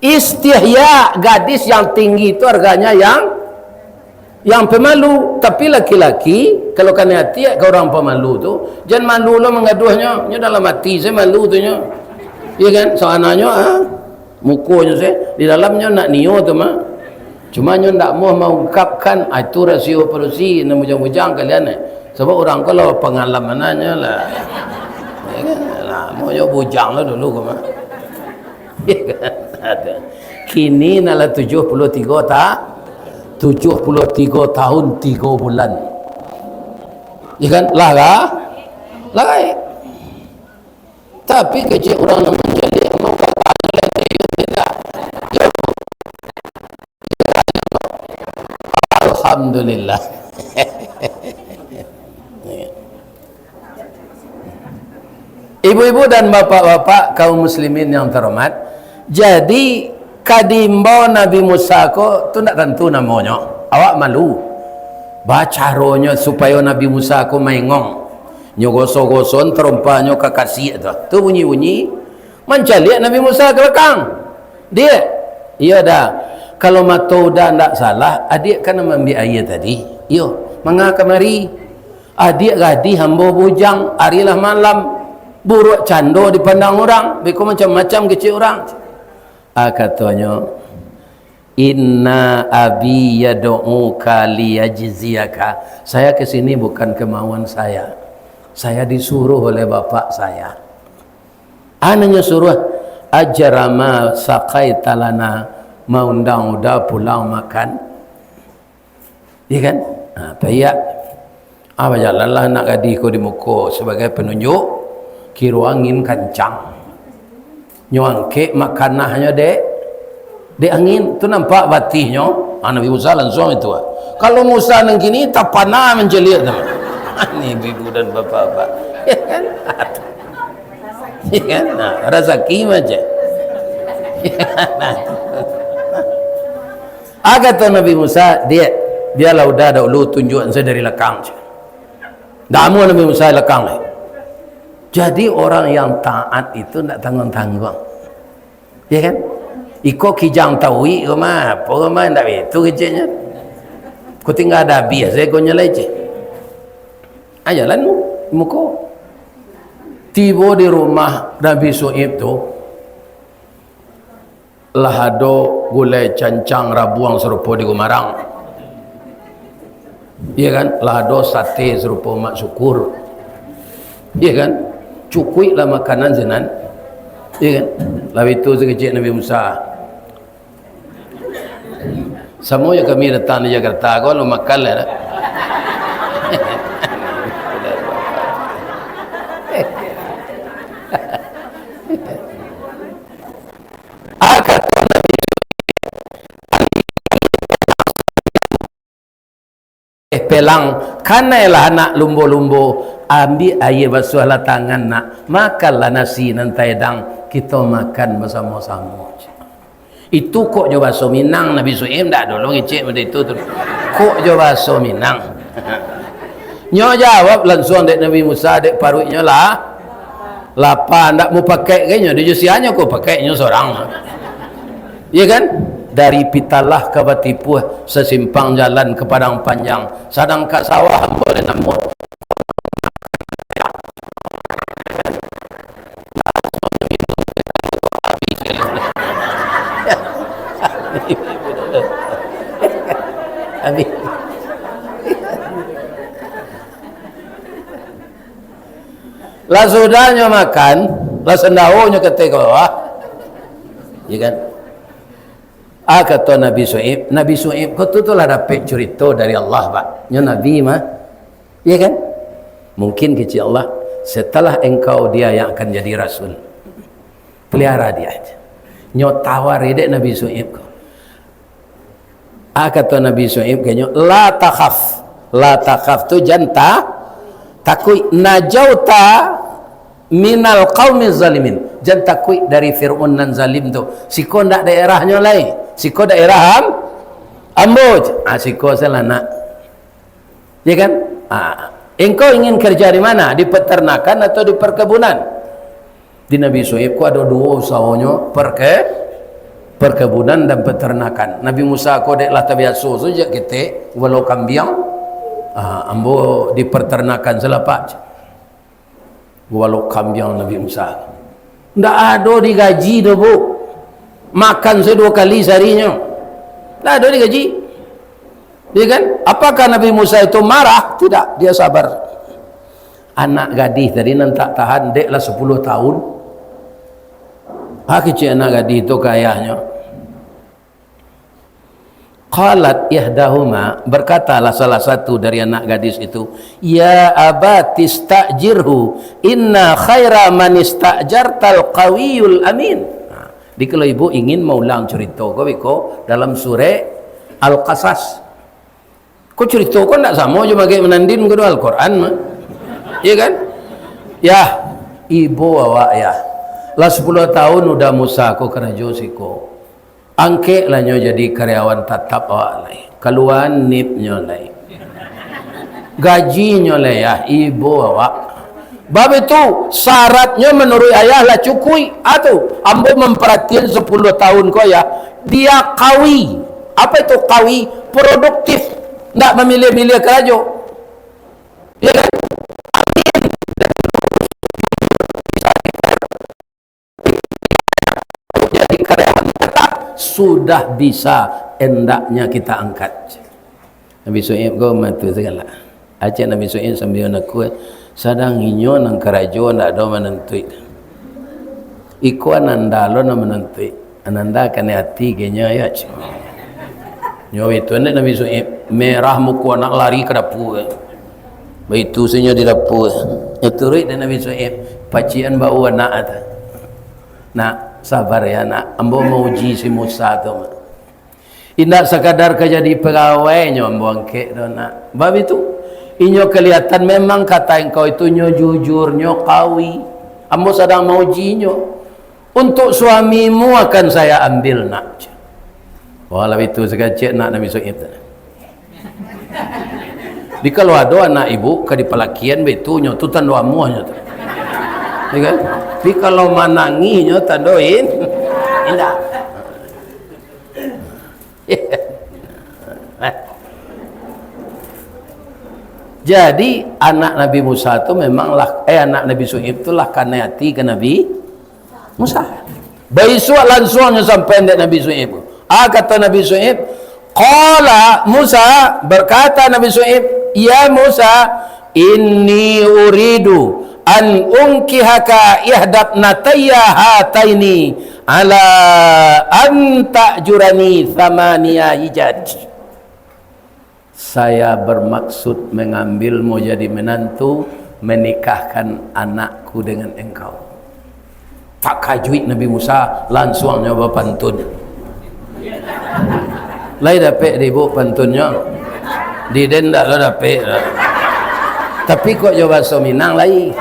Istihya, gadis yang tinggi tu harganya yang, yang pemalu. Tapi laki-laki, kalau kanai ati ka urang pamalu tu, jan malu lo manggaduahnyo. Nyo dalam ati se malu tu nyo. Iya kan? Sabananyo, ah, mukonyo se, di dalamnyo nak nio tu mah. Cuma nyo ndak mau maungkapkan, ah, itu rasio padusi, nan bujang-bujang kalian, eh. Sabab urang ko lah pangalaman nyo lah. Ya kan? Lah, mau nyo bujang lah dulu ko mah. Kini nan lah tujuah puluah tigo ta-, tujuah puluah tigo tahun tigo bulan. Ya kan? Lah ka? Lah gaek. Tapi kecek urang nan mancaliak, mau ka tangan lain, iyo tidak. Alhamdulillah. Ibu-ibu dan bapak-bapak, kaum muslimin yang terhormat, jadi ka diimbau Nabi Musa ko tu ndak tantu namonyo. Awak malu. Ba caronyo supayo Nabi Musa ko maengong. Nyo goso-goson tarompahnyo ka kasiak tu. Tu bunyi-bunyi, mancaliak Nabi Musa ka balakang. "Diak." "Iyo, Da. Kalau mato Uda ndak salah, adiak kan nan maambiak aia tadi?" "Iyo." "Manga kamari?" "Adiak gadih, ambo bujang, ari lah malam. Buruak cando dipandang urang, beko macam-macam kecek urang." Ah, katonyo, "Inna abi yad'uka liyajziyaka." Saya ke sini bukan kemauan saya. Saya disuruh oleh bapak saya. Anaknyo suruh, "Ajra ma saqaita lana," maundang Uda pulang makan. Iya kan? Ha, paiak. Ah, bajalanlah anak gadih ko di muko sabagai panunjuak, kiro angin kancang. Nyo angkek makanahnyo dek, dek angin. Tu nampak batihnyo, ah, Nabi Musa lansuang itu, ah. Kalau Musa nan kini, tapana mancaliak tu. Ini ibu dan bapak-bapak. Ya kan? Ya kan? Nah, rasaki macam. Ah, kato Nabi Musa, "Diak, bialah uda dahulu tunjuakan sajo dari lakang." Ndak amuah Nabi Musa lakang lai. Jadi, orang yang taat itu ndak tangguang-tangguang. Ya kan? Iko kijang tauik ko mah, apo ko mah, ndak baitu keceknyo. Ko tingga ado abih sajo ko nyo lai, cek. Ah, jalan mu-, muko. Tibo di rumah Nabi Su'aib tu, lah ado gulai cancang rabuang sarupo di Gumarang. Iya kan? Lah ado sate sarupo Mak Syukur. Iya kan? Cukuiklah makanan sinan. Iya kan? Lah baitu sakecek Nabi Musa. Samo jo kami datang di Jakarta, ko lu makan lah dah. Ah, kato Nabi, eh, pelang, kanailah anak lumbo-lumbo, ambiak aia basuahlah tangan nak, makanlah nasi nan taedang, kito makan basamo-samo. Itu kok jo baso Minang, Nabi Su'aib ndak ado lo ngecek model itu tu. Kok jo baso Minang. Nyo jawab lansuang dek Nabi Musa, dek paruiknyo lah lapa, ndak mau pakai ka inyo, di jo sia nyo ko pakai inyo sorang. Iya kan? Dari Pitalah ka Batipuah, sasimpang jalan ka Padang Panjang, sadang ka sawah ambo lai namuah. Habis. Lah sudah nyo makan, lah sandao nyo ka ateh ka bawah. Ya kan? Ah, kato Nabi Su'aib, Nabi Su'aib ko tu, tu lah dapek curito dari Allah, Pak. Nyo Nabi mah. Ya kan? Mungkin kecek Allah, setelah engkau, dia yang akan jadi rasul. Pelihara dia aja. Nyo tawar dek Nabi Su'aib ko. Ah, kato Nabi Su'aib ka inyo, "La takhaf." La takhaf tu jan ta-, takuik. "Najauta minal qaumi zalimin." Jan takuik dari Fir'aun nan zalim tu. Siko ndak daerahnyo lai. Siko daerah am-, ambo. Ah, siko salah nak. Ya kan? Ah, engkau ingin kerja di mana? Di peternakan atau di perkebunan? Di Nabi Su'aib ko ado duo usahonyo, perke-, perkebunan dan peternakan. Nabi Musa ko dek lah tabiaso sajo ketek, walau kambiang, ah, ambo di peternakan salah, Pak. Walau kambiang Nabi Musa. Ndak ado digaji doh, Bu. Makan sajo duo kali saharinyo. Ndak ado digaji. Ya kan? Apakah Nabi Musa itu marah? Tidak, dia sabar. Anak gadih tadi nan tak tahan, dek lah sapuluah tahun. Ah, kecek anak gadih tu ka ayahnyo. Qalat ihdahuma, berkatalah salah satu dari anak gadis itu, "Ya abati sta'jirhu, inna khaira man ista'jartal qawiyul amin." Nah, jadi kalau ibu ingin maulang curito ko, biko dalam surek Al-Qasas. Ko curito ko ndak samo jo bagai manandin ko doh Al-Quran mah. Iya kan? Yah, ibo awak yah. Lah sapuluah tahun udah Musa ko karajo siko. Angkeklah nyo jadi karyawan tatap awak lai. Kalua nip nyo lai. Gaji nyo lai yah, ibo awak. Bab itu, syaratnyo manuruik ayah lah cukuik. Ah, tu, ambo mamparatian sapuluah tahun ko, yah. Dia kawi. Apa itu kawi? Produktif. Ndak mamiliah-miliah karajo. Ya kan? Jadi karyawan tetap sudah bisa, endaknya kita angkat. Nabi Su'aib ko matu sagalo. Aceh Nabi Su'aib sambil nakua, sadang inyo nan karajo ndak ado manantuik. Iko ananda lo nan manantuik. Ananda kanai ati genyo yo, cik. Nyo itu ndak Nabi Su'aib, merah muko anak lari ka dapua. Baitu sajo di dapua. Nyo turuik dek Nabi Syu'aib, pacikan bau anak tu. "Nak, sabar ya, nak. Ambo mauji si Musa tu, Mak. Indak sakadar ka jadi pagawai nyo ambo angkek tu, nak. Baitu, inyo kalihatan memang kata engkau itu nyo jujur, nyo kawi. Ambo sadang mauji nyo. Untuk suamimu akan saya ambil, nak." Wah, lah baitu sakacek nak Nabi Syu'aib tu. Jadi, kalau ado anak ibu ka dipalakian baitu, nyo tu tando amuah nyo tu. Ya kan? Tapi kalau manangih nyo tando in-, indak. Jadi, anak Nabi Musa tu memang lah, eh, anak Nabi Syu'aib tu lah kanai ati ka Nabi Musa. Baisuak lansuang nyo sampai dek Nabi Syu'aib. Ah, kato Nabi Syu'aib, qala Musa, berkata Nabi Syu'aib, "Ya Musa, inni uridu an unkihaka ihdabnatayya hataini ala an ta'jurani thamaniya hijaj." "Saya bermaksud mengambilmu jadi menantu, menikahkan anakku dengan engkau." Takajuik Nabi Musa, lansuang nyo bapantun. Lai dapek di ibu pantunnyo? Di den ndak lo dapek lah. Tapi kok jo bahaso Minang lai.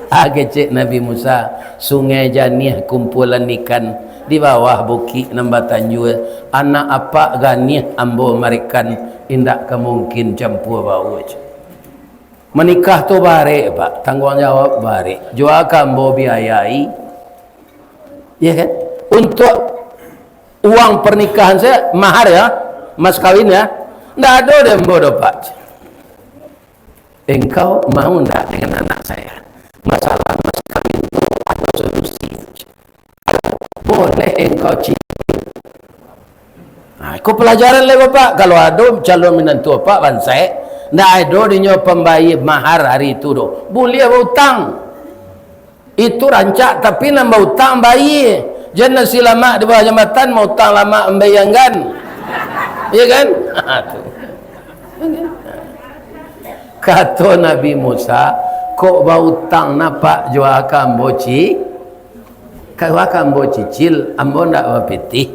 Ah, kecek Nabi Musa, "Sungai Janiah kumpulan ikan, di bawah bukik nan batanjua, anak apak ganiah ambo marikan, indak ka mungkin campua bau." Manikah tu barek, Pak, tangguang jawab barek. Jua ka ambo biayai, ya kan? Untuk uang pernikahan saya, mahar ya, mas kawin ya, ndak ado di ambo doh, Pak. Engkau mau ndak dengan anak saya? Masalah mas kawin tu ado solusi. Boleh engkau cicil. Nah, iko pelajaran lai, Bapak. Kalau ado calon minantu Bapak bansaik, ndak ado dinyo pambayia mahar hari tu doh. Buliah bautang. Itu rancak, tapi nan bautang bayia. Jan nasi lamak di bawah jambatan, mautang lamak mambayia anggan. Iya kan? Ha, tu. Kato Nabi Musa, "Kok bautang nak, Pak, jua ka ambo ci-, jua ka ambo cicil, ambo ndak bapitih."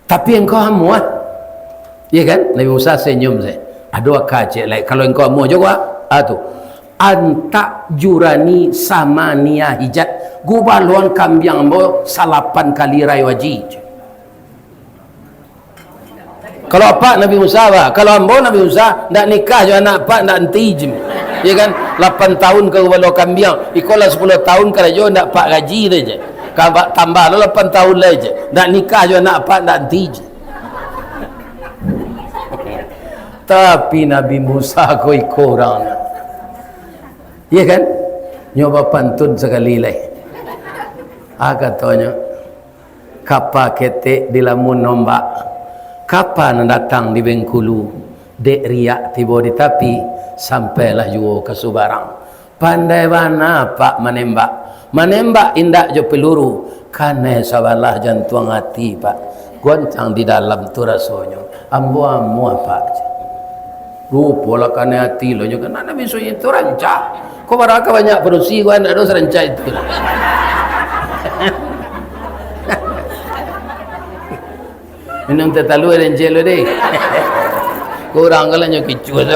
Tapi engkau amuah. Iya kan? Nabi Musa senyum saja. Ado aka ciek lai. Kalau engkau amuah juo, ah, tu. An ta'jurani thamaniya hijaj. Gubaluan kambiang ambo salapan kali rayo haji. Kalau apak Nabi Musa, bah. Kalau ambo Nabi Musa, ndak nikah jo anak apak, ndak anti je. Iya kan? Lapan tahun ka gubaluan kambiang. Iko lah sapuluah tahun karajo, ndak apak gaji tu je. Ka ba-, tambah lo lapan tahun lai je. Ndak nikah jo anak apak, ndak anti je. Tapi Nabi Musa ko iko urang. Iya kan? Nyo bapantun sakali lai. Ah, katonyo, "Kapa ketek dilamun ombak, kapa nan datang di Bengkulu, dek riak tibo di tapi, sampailah juo ka subarang." Pandai bana Pak manembak. Manembak indak jo peluru, kanai sabalah jantuang ati, Pak. Goncang di dalam tu rasonyo. Ambo amuah, Pak. Rupolah kanai ati lo nyo, kan Nabi Musa itu rancak. Kok baraka banyak padusi, kok ndak ado sarancak itu. Minum teh talua den cek lu deh. Kurang kalau nyo kicuah tu.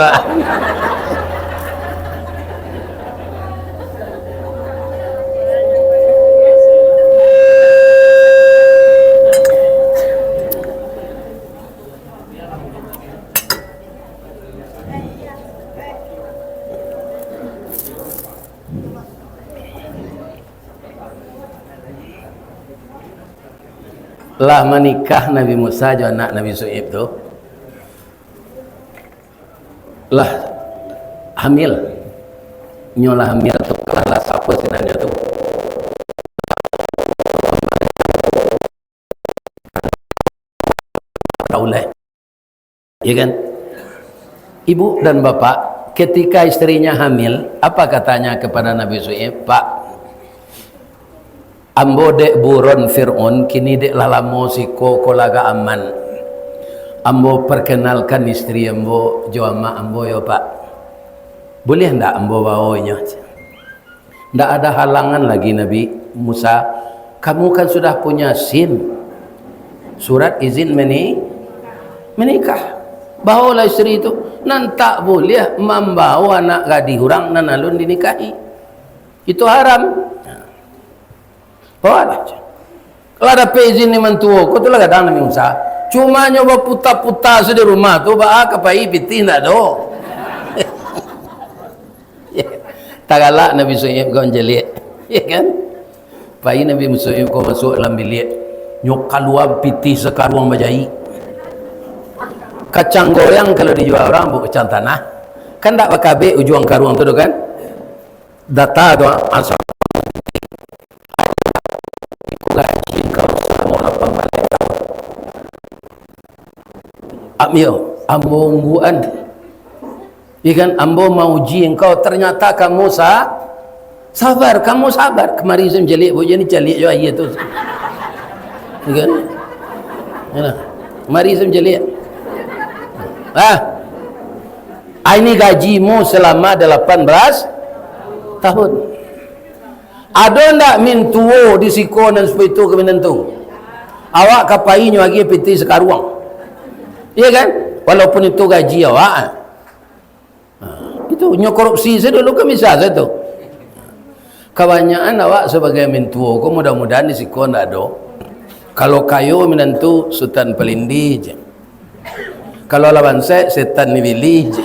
Lah manikah Nabi Musa jo anak Nabi Syu'aib tu, lah hamil. Nyo lah hamil tu, lah, lah sapa sinannyo tu? Tahu lah. Ya kan? Ibu dan bapak, ketika istrinya hamil, apa katanya kepada Nabi Syu'aib? "Pak, ambo dek buron Fir'aun, kini dek lah lamo siko ko lah agak aman. "Ambo perkenalkan istri ambo jo amak ambo yo, Pak. Buliah ndak ambo bawo inyo?" "Ndak ada halangan lagi, Nabi Musa. Kamu kan sudah punya SIM, surat izin meni-, menikah. Bawolah istri itu. Nan tak buliah mambawo anak gadih urang nan alun dinikahi. Itu haram." Bawalah. Lah dapek izin di mantuo ko tu lah gadang Nabi Musa. Cuma nyo baputa-puta sajo di rumah tu, baa ka pai pitih ndak ado. Tagalak Nabi Su'aib ko mancaliak. Ya kan? Pai Nabi Su'aib ko masuak dalam biliak. Nyo kalua pitih sakaruang bajaik. Kacang goreang kalau dijua urang, bu, kacang tanah. Kan ndak bakabek ujuang karuang tu doh kan? Data tu, ah, asa-, "Iko gaji engkau salamo lapan baleh taun." "Ambo, ambo ungguan. Iya kan, ambo mauji engkau, ternyata kamu sa-, sabar, kamu sabar." Kamari sajo mancaliak, bu, jadi caliak jo aia tu. Iya kan? Yalah. Kamari sajo mancaliak. Ah. "Ah, ini gajimu selama delapan belas tahun. Ado ndak mintuo di siko nan sarupo itu ka minantu? Awak ka pai nyo agiah pitih sakaruang. Iya kan? Walaupun itu gaji awak." Ha, itu nyo korupsi sajo dulu kan bisa sajo tu. Kabanyakan awak sabagai mintuo ko mudah-mudahan di siko ndak ado. Kalau kayo minantu Sutan Palindih je. Kalau lah bansaik, setan ni pilih je.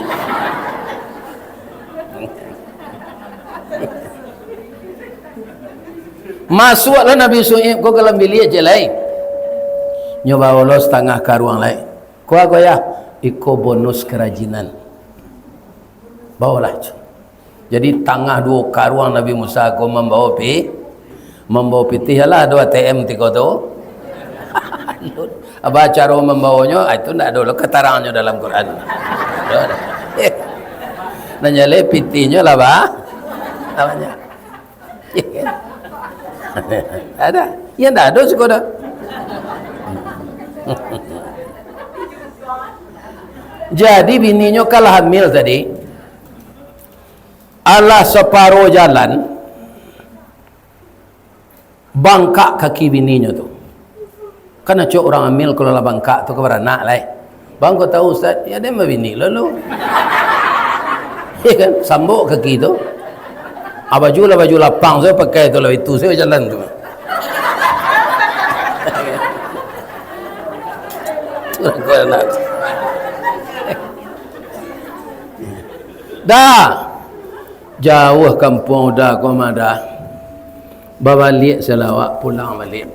Masuaklah Nabi Su'aib ko ka dalam biliak je lai. Nyo bawo lo satangah karuang lai. "Ko ko, Yah, iko bonus karajinan. Bawolah." Jadi, tangah duo karuang Nabi Musa ko mambawo pi-, mambawo pitih, alah, ado A T M tiko tu. Apo caro mambawonyo, ah, itu ndak ado lo katarangnyo dalam Quran. Nan jaleh pitihnyo lah, bah. Namanya. Ada. Ya, ndak ado siko doh. Jadi, bininyo kan lah hamil tadi. Alah saparo jalan, bangkak kaki bininyo tu. Kan acok urang hamil kalau lah bangkak tu ka baranak lai. "Bang, ko tahu, Ustaz?" "Ya, den babini lo lu." Ya kan? Sambok kaki tu. Ah, baju lah baju lapang sajo pakai tu lah, itu sajo jalan tu. Dah. Jauah kampuang Uda ko mah, dah. Babaliak se lah awak pulang baliak.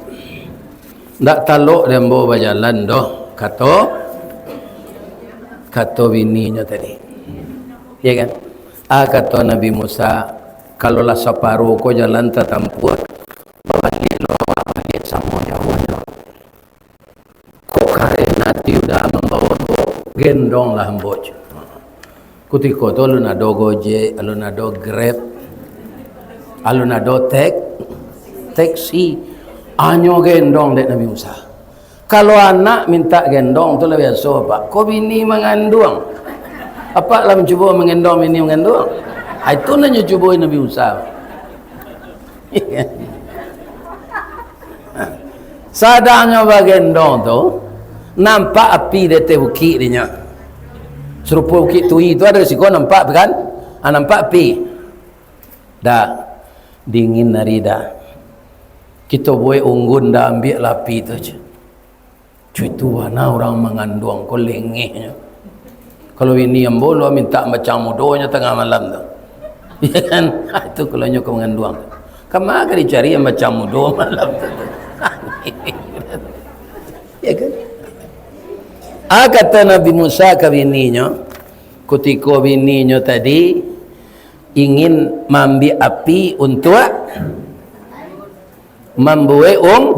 Ndak talok dek ambo bajalan doh, kato, kato bininyo tadi. Ya kan? Ah, kato Nabi Musa, "Kalau lah saparo ko jalan tatampuah, babaliak lo awak baliak samo jauahnyo. Kok kareh ati Uda mambawo ambo, gendonglah ambo," cek. Kutiko tu alun ado Gojek, alun ado Grab, alun ado tek-, teksi. Hanyo gendong dek Nabi Musa. Kalau anak mintak gendong tu lah biaso, Pak. Ko bini manganduang. Apak lah mancubo manggendong bini manganduang? Ah, itu nan nyo cuboi Nabi Musa. Sadangnyo bagendong tu, nampak api di ateh bukik dinyo. Sarupo Bukik Tui tu ado siko nampak tu kan? Ah, nampak api. Dah, dingin ari dah. Kito buek unggun dah, ambiaklah api tu, cek. Cuy, tu bana urang manganduang ko lengehnyo. Kalau bini ambo lo mintak macang mudonyo tangah malam tu. Ya kan? Itu kalau nyo ka manganduang. Kama ka dicari yang macang mudo malam tu? Ya kan? Ah, kato Nabi Musa ka bininyo, kutiko bininyo tadi ingin maambiak api untuak mambuek ung-,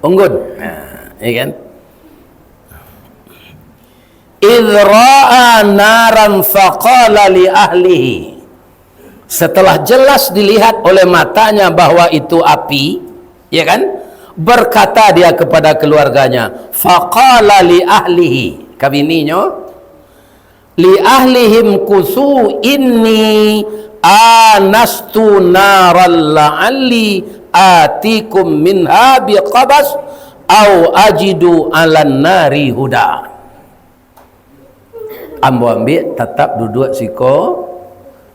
unggun. Nah, ya kan? "Idh ra'a naran faqala li ahlihi." Setelah jelas dilihat oleh matanya bahwa itu api, ya kan? Berkata dia kepada keluarganya, faqala li ahlihi, ka bininyo, li ahlihim kusu inni anastu naral la'alli atikum minha biqabas au ajidu alan nari huda. Ambo ambiak, tatap duduak siko,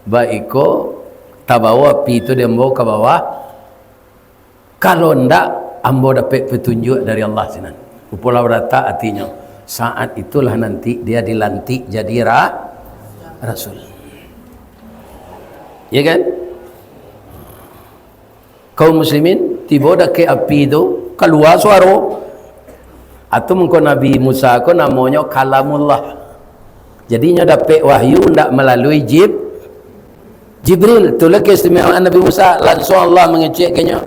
baiko, tabawo api tu di ambo ka bawah. Kalau ndak, ambo dapek patunjuak dari Allah sinan. Upolah baratak atinyo. Saat itulah nanti dia dilantik jadi ra-, rasul. Ya kan? Kaum muslimin, tibo dakek api tu, kalua suaro. Atu mangko Nabi Musa ko namonyo Kalamullah. Jadi, nyo dapek wahyu ndak malalui Jib-, Jibril. Itulah keistimewaan Nabi Musa, langsung Allah mangecek ka nyo.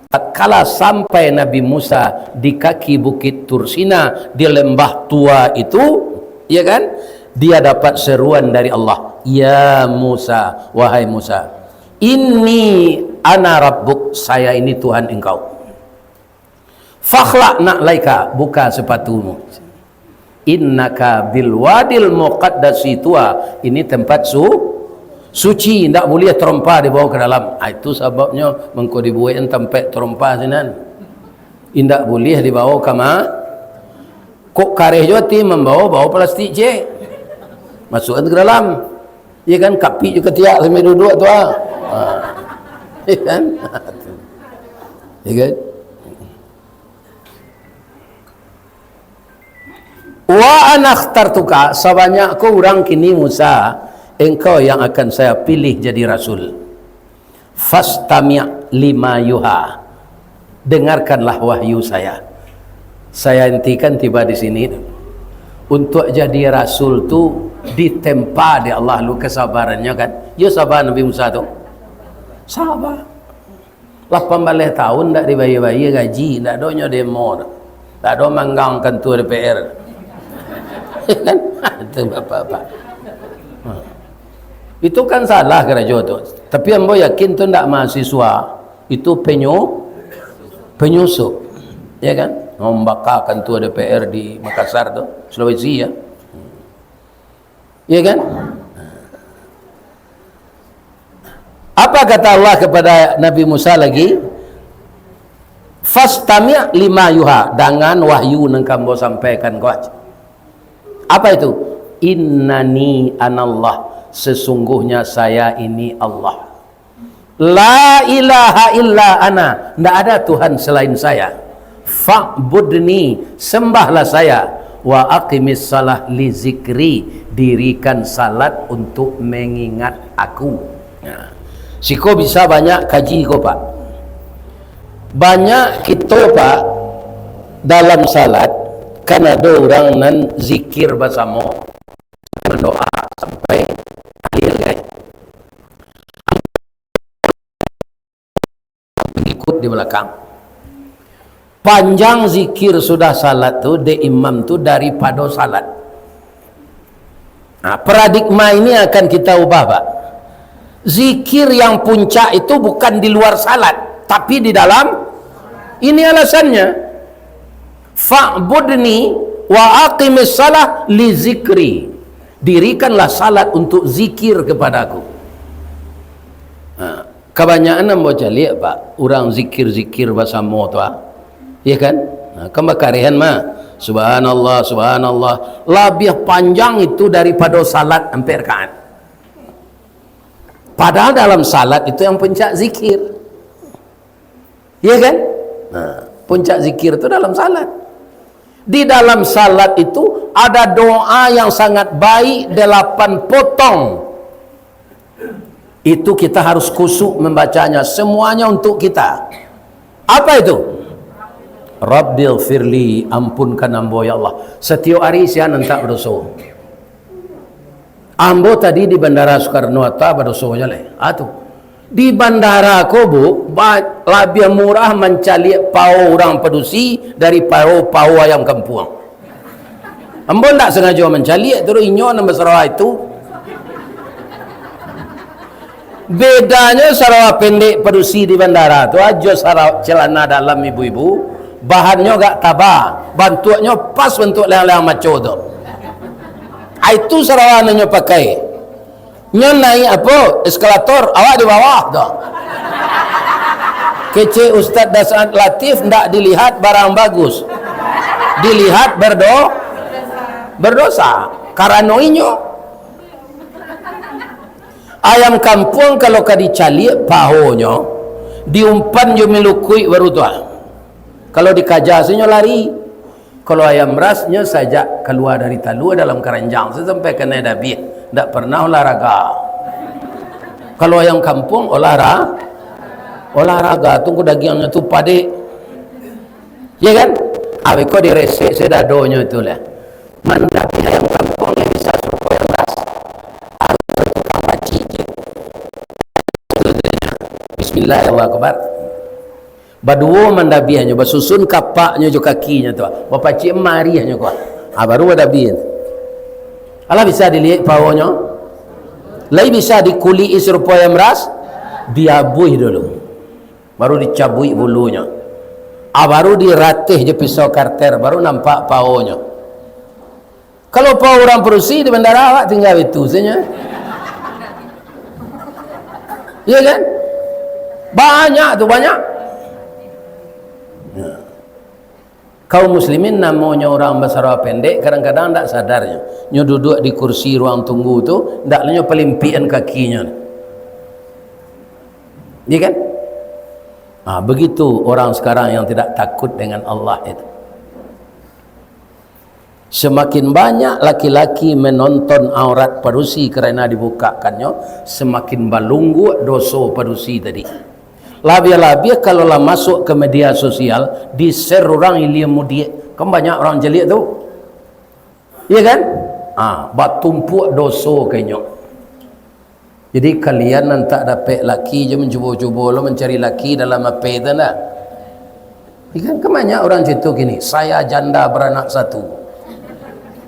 Tatkala sampai Nabi Musa di kaki Bukit Tursina, di lembah tua itu, ya kan, dia dapat seruan dari Allah, "Ya Musa, wahai Musa, inni ana rabbuk, saya ini Tuhan engkau. Fakhla'na alaika, buka sepatumu. Innaka bil wadil muqaddasi tuwa, ini tempat su-, suci, indak buliah tarompa dibawa ka dalam." Ah, itu sababnyo mangko dibuekan tampek tarompa sinan. Indak buliah dibawa ka ma-, kok kareh jo ati mambawa, bawa plastik ciek. Masuakkan ka dalam. Ya kan, kapik jo katiak sambil duduak tu, ah. Ah. Ya kan? Ya kan? Wa ana akhtartuka, sabanyak ko urang kini Musa, engkau yang akan saya pilih jadi rasul. Fastami' lima yuha. Dengarkanlah wahyu saya. Saya hentikan tiba di sini. Untuk jadi rasul tu ditempa dek Allah lu kesabarannyo kan. Yo sabar Nabi Musa tu. Sabar. Lapan baleh taun ndak dibayia-bayia gaji, ndak ado nyo demo tu. Ndak ado manggang kantua D P R. Kan? Itu bapak-bapak. Ha. Itu kan salah karajo tu. Tapi ambo yakin tu ndak mahasiswa. Itu penyu-, penyusup. Ya kan? Mambaka kantua D P R di Makassar tu, Sulawesi ya. Ya kan? Apa kata Allah kepada Nabi Musa lagi? "Fastami' lima yuha," dangan wahyu nan ka ambo sampaikan ko. Apa itu? "Innani anallah, sesungguhnya saya ini Allah. La ilaha illa ana, ndak ada Tuhan selain saya. Fa'budni, sembahlah saya. Wa aqimis salah li zikri, dirikan salat untuk mengingat Aku." Nah, siko bisa banyak kaji ko, Pak. Banyak kito, Pak, dalam salat, kan ado urang nan zikir basamo, mandoa sampai akhir, kan. Pangikut di balakang. Panjang zikir sudah salat tu, dek imam tu, daripado salat. Nah, paradigma ini akan kita ubah, Pak. Zikir yang puncak itu bukan di luar salat, tapi di dalam. Ini alasannya. "Fa'budni wa aqimis salah li zikri." Dirikanlah salat untuk zikir kepada-Ku. Nah, kabanyakan ambo caliak, Pak, urang zikir-zikir basamo tu, ah. Ya kan? Nah, kan bakarehan mah, "Subhanallah, subhanallah." Labiah panjang itu daripado salat ampek rakaat. Padahal dalam salat itu yang puncak zikir. Ya kan? Nah, puncak zikir itu dalam salat. Di dalam salat itu ada doa yang sangat baik, delapan potong. Itu kita harus khusyuk membacanya, semuanya untuk kita. Apa itu? "Rabbighfirli, ampunkan ambo, ya Allah." Satiok ari sia nan tak badoso. Ambo tadi di Bandara Soekarno-Hatta badoso ja lai. Ah, tu. Di bandara ko, Bu, ba-, labiah murah mancaliak pao urang padusi dari pao, pao ayam kampuang. Ambo ndak sangajo mancaliak, taruih inyo nan basarawa itu. Bedanyo sarawa pendek padusi di bandara tu, jo sarawa celana dalam ibu-ibu, bahannyo agak taba, bantuaknyo pas bantuak leang-leang maco tu. Ah, itu sarawa nan nyo pakai. Nyo naik apo? Eskalator, awak di bawah tu. Kecek Ustaz Dasat Latif, ndak dilihat barang bagus. Dilihat berdo-, berdosa. Karano inyo. Ayam kampuang kalau ka dicaliak pahonyo, diumpan jo milukuik baru tu ah. Kalau dikaja se nyo lari. Kalau ayam ras nyo sajak kalua dari talua dalam karanjang se sampai kanai dabiah, ndak pernah olahraga. Kalau ayam kampuang olah ra-, olahraga, tungku dagiangnyo tu padek. Ya kan? Abih ko diresek se dadonyo tu lah. Mandabiah ayam kampuang lai bisa sarupo ayam ras. Harus tukang pacik je. Bismillah, Allahu Akbar. Baduo mandabiahnyo, basusun kapaknyo jo kakinyo tu. Bapacik mariahnyo ko. Ha, baru badabiah. Alah bisa diliek pahonyo? Lai bisa dikuliki sarupo ayam ras? Diabuih dulu. Baru dicabuik bulunyo. Ah, baru dirateh jo pisau karter, baru nampak pahonyo. Kalau paho urang padusi di bandara, awak tingga itu sajo. Iya kan? Banyak tu, banyak. Nah. Kaum muslimin, namonyo urang basarawa pendek, kadang-kadang ndak sadar nyo. Nyo duduak di kursi ruang tunggu tu, ndak nyo palimpikan kakinyo. Iya kan? Ah, begitu orang sekarang yang tidak takut dengan Allah itu. Semakin banyak laki-laki menonton aurat padusi karena dibukakannyo, semakin balungguak doso padusi tadi. Labiah-labiah kalau lah masuk ke media sosial, di-share urang ilia mudiak. Kan banyak urang caliak tu. Iya kan? Ah, batumpuak doso ka inyo. Jadi, kalian nan tak dapek laki, jan mancubo-cubo lo mancari laki dalam H P tu, ndak? Iya kan, kan banyak urang cito kini, "Saya janda beranak satu."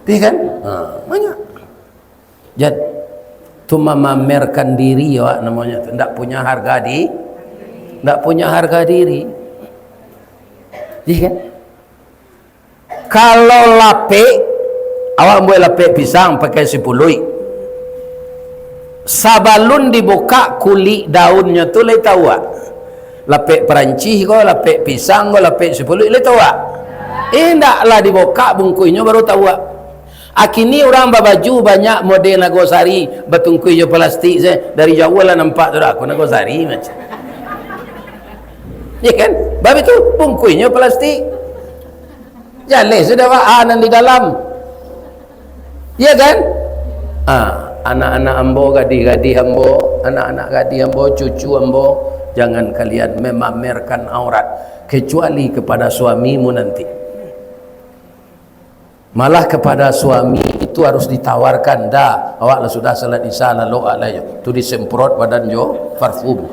Iya kan? Ha, banyak. Jan, tu mamamerkan diri, awak namonyo tu. Ndak punya harga di-, ndak punya harga diri. Iya kan? Kalau lapek, awak buek lapek pisang pakai sipuluik. Sabalun dibukak kulik daunnyo tu lai tau awak. Lapek Perancih ko, lapek pisang ko, lapek sipuluik, lai tau awak. Indak lah dibukak bungkuihnyo baru tau awak. Akini urang babaju banyak model Nagosari, batungkui jo plastik se, dari jauah lah nampak tu dah, ko Nagosari macam. Ya kan? Bab itu, bungkuihnyo plastik. Jaleh sudah, Pak, ah, nan di dalam. Iya kan? Ah, anak-anak ambo, gadih-gadih ambo, anak-anak gadih ambo, cucu ambo, jangan kalian memamerkan aurat, kecuali kepada suamimu nanti. Malah kepada suami itu harus ditawarkan, "Dah, awak lah sudah salat Isya, lalok awak lai." Tu disemprot badan jo parfum.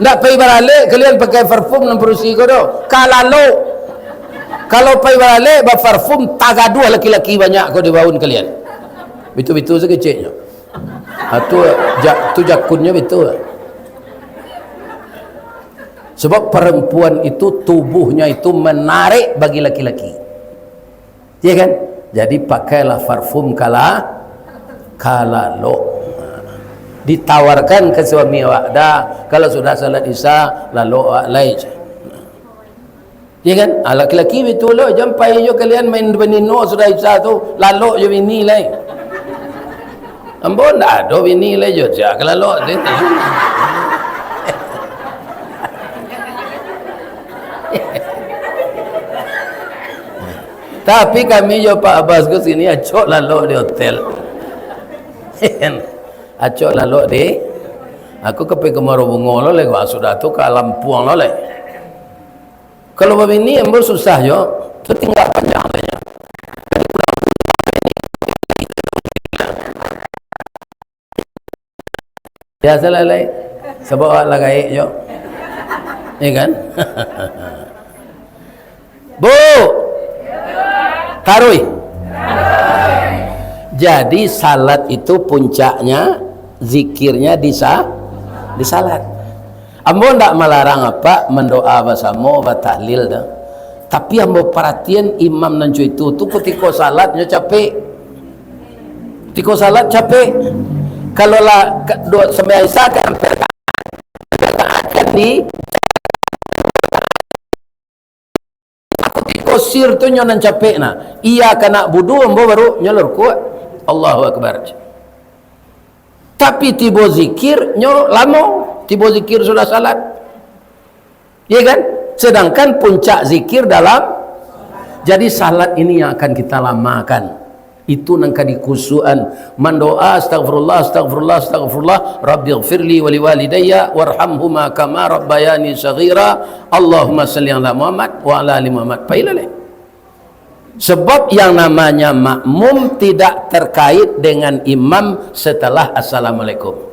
Ndak pai baralek kalian pakai parfum nan padusi ko doh. Ka lalok. Kalau pai baralek, baparfum, tagaduah laki-laki banyak ko di baun kalian. Bitu-bitu sakeceknyo. Ha, tu, ja-, tu jakunnyo bitu. Sebab perempuan itu, tubuhnya itu menarik bagi laki-laki. Ya kan? Jadi, pakailah parfum kala-, kalalok. Ditawarkan ke suami awak, "Dah, kalau sudah salat Isya, lalok awak lai." Ya kan? Ah, laki-laki bitu lo, jan pai jo kalian main benino sudah Isya tu, lalok jo bini lai. Ambo ndak ado bini lai jo, siap ka lalok tu. Tapi kami jo Pak Abbas ko sini acok lalok di hotel. Acok lalok di, aku ka pai ka Muaro Bungo lo lai, sudah tu ka Lampuang lo lai. Kalau babini, ambo susah jo, tu tingga panjang sajo. Biasolah lai, sabab awak lah gaek jo. Ya kan? Bu! Taruih. Jadi, salat itu puncaknya, zikirnya di sa-, di salat. Ambo ndak malarang apak mandoa basamo, batahlil tu. Tapi ambo paratian imam nan co itu tu kutiko salat nyo capek. Kutiko salat capek. Kalau lah ka-, do-, sambayang Isya kan ampia rakaat. Ampia rakaat kan di Kutiko sir tu nyo nan capek nah. Iyyaka na'budu, ambo baru nyo lah rukuak. Allahu Akbar. Tapi tibo zikir, nyo lamo. Tibo zikir sudah salat. Iya kan? Sedangkan puncak zikir dalam, jadi salat ini yang akan kita lamakan. Itu nan ka dikusuan. Mandoa, "Astagfirullah, astagfirullah, astagfirullah. Rabbighfirli wa liwalidayya warhamhuma kama rabbayani saghira. Allahumma salli ala Muhammad wa ala ali Muhammad." Pailah leh. Sebab yang namanya makmum tidak terkait dengan imam setelah assalamualaikum.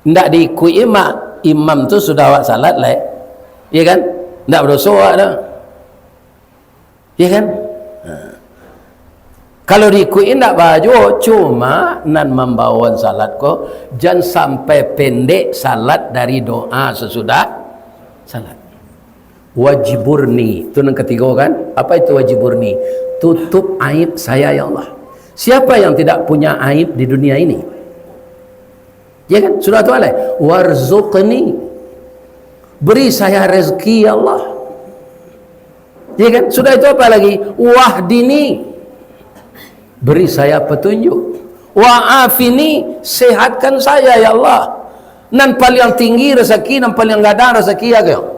Ndak diikuti mak, imam tu sudah awak salat leh. Iya kan? Ndak badoso awak tu. Iya kan? Ha. Kalau diikuti ndak baa juo, cuma nan mambaoan salat ko, jan sampai pendek salat dari doa sasudah salat. Wajiburni, tu nan katigo kan? Apa itu wajiburni? Tutup aib saya, ya Allah. Siapa yang tidak punya aib di dunia ini? Ya kan? Sudah tu alai, warzuqni. Beri saya rezeki, ya Allah. Ya kan? Sudah itu apa lagi? Wahdini. Beri saya petunjuk. Wa'afini, sehatkan saya, ya Allah. Nan paliang tinggi rezeki, nan paliang gadang rezeki, ya kan?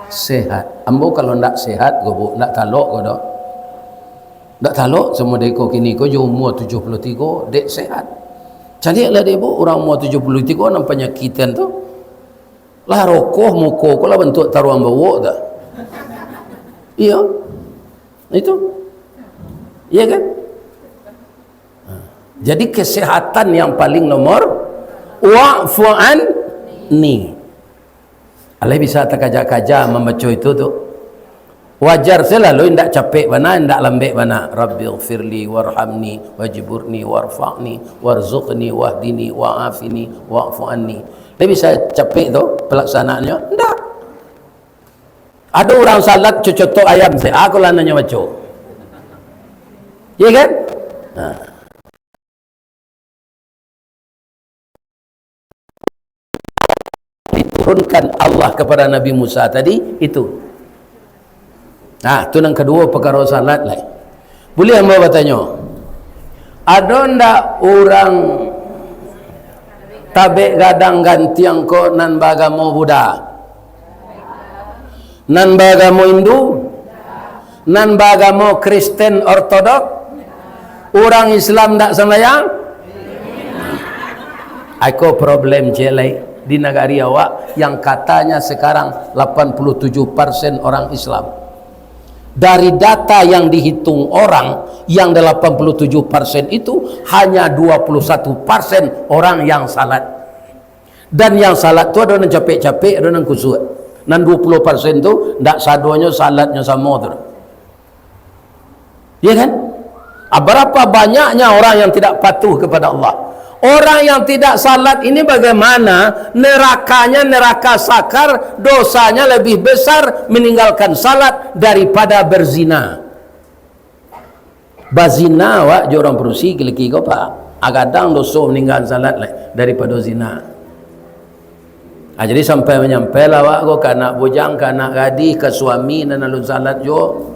Sehat. Ambo kalau ndak sehat, ko, Bu, ndak talok ko doh. Ndak talok, samo dek ko kini ko jo umua tujuah puluah tigo, dek sehat. Caliaklah dek, Bu, urang umua tujuah puluah tigo nan panyakitan tu. Lah rokoh muko ko lah bantuak taruang bawok tu. Iyo. Itu. Iya kan? Ha. Jadi kesehatan yang paling nomor, wa'fu anni. Alai bisa takaja-kaja mambaco itu tu. Wajar selalu indak capek bana, indak lambek bana. Rabbighfirli warhamni wajburni warfa'ni warzuqni wahdini wa'afini wa'fu anni. Dia bisa capek tu pelaksanaannyo? Ndak. Ado urang salat cocotok ayam se, ah, ko lah nanyo baco. Iya kan? Nah. Diturunkan Allah kepada Nabi Musa tadi, itu. Nah, tu nan kaduo pakaro salat lai. Buliah ambo batanyo, ado ndak urang tabek gadang gantiang ko nan baagamo Buddha? Nan baagamo Hindu? Nan baagamo Kristen Ortodok? Urang Islam ndak sambayang? Iko problem ciek lai di nagari awak yang katanya sekarang lapan puluh tujuh persen orang Islam. Dari data yang dihitung orang, yang delapan puluh tujuh persen itu, hanya dua puluh satu persen orang yang salat. Dan yang salat tu ado nan capek-capek, ado nan kusuak. Nan dua puluh persen tu, ndak sadonyo salatnyo samo tu. Ya kan? Ah, berapa banyaknya orang yang tidak patuh kepada Allah. Orang yang tidak salat ini bagaimana? Nerakanya neraka sakar, dosanya lebih besar meninggalkan salat daripada berzina. Bazina awak jo urang padusi, kilaki ko, Pak. Agadang doso maninggakan salat lai daripado zina. Ah, jadi sampai manyampailah awak ko ka anak bujang, ka anak gadih, ka suami nan alun salat juo.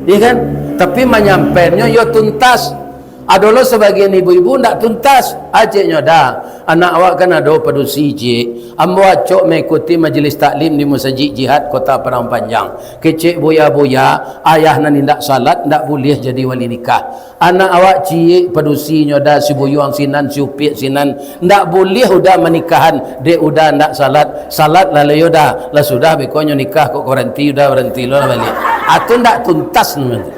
Iya kan? Tapi manyampaiannyo yo tuntas. Ado lo sabagian ibu-ibu ndak tuntas. Aceknyo, "Da, anak awak kan ado padusi, Cik. Ambo acok maikuti majelis taklim di Masajik Jihad Kota Padang Panjang. Kecek buya-buya, ayah nan indak salat, ndak buliah jadi wali nikah. Anak awak ciek padusinyo, Da, si Buyuang sinan, si Upiak sinan, ndak buliah Uda manikahan, dek Uda ndak salat. Salatlah lai Uda, lah sudah beko nyo nikah kok baranti Uda, baranti lo lah baliak." Atu ndak tuntas namonyo tu.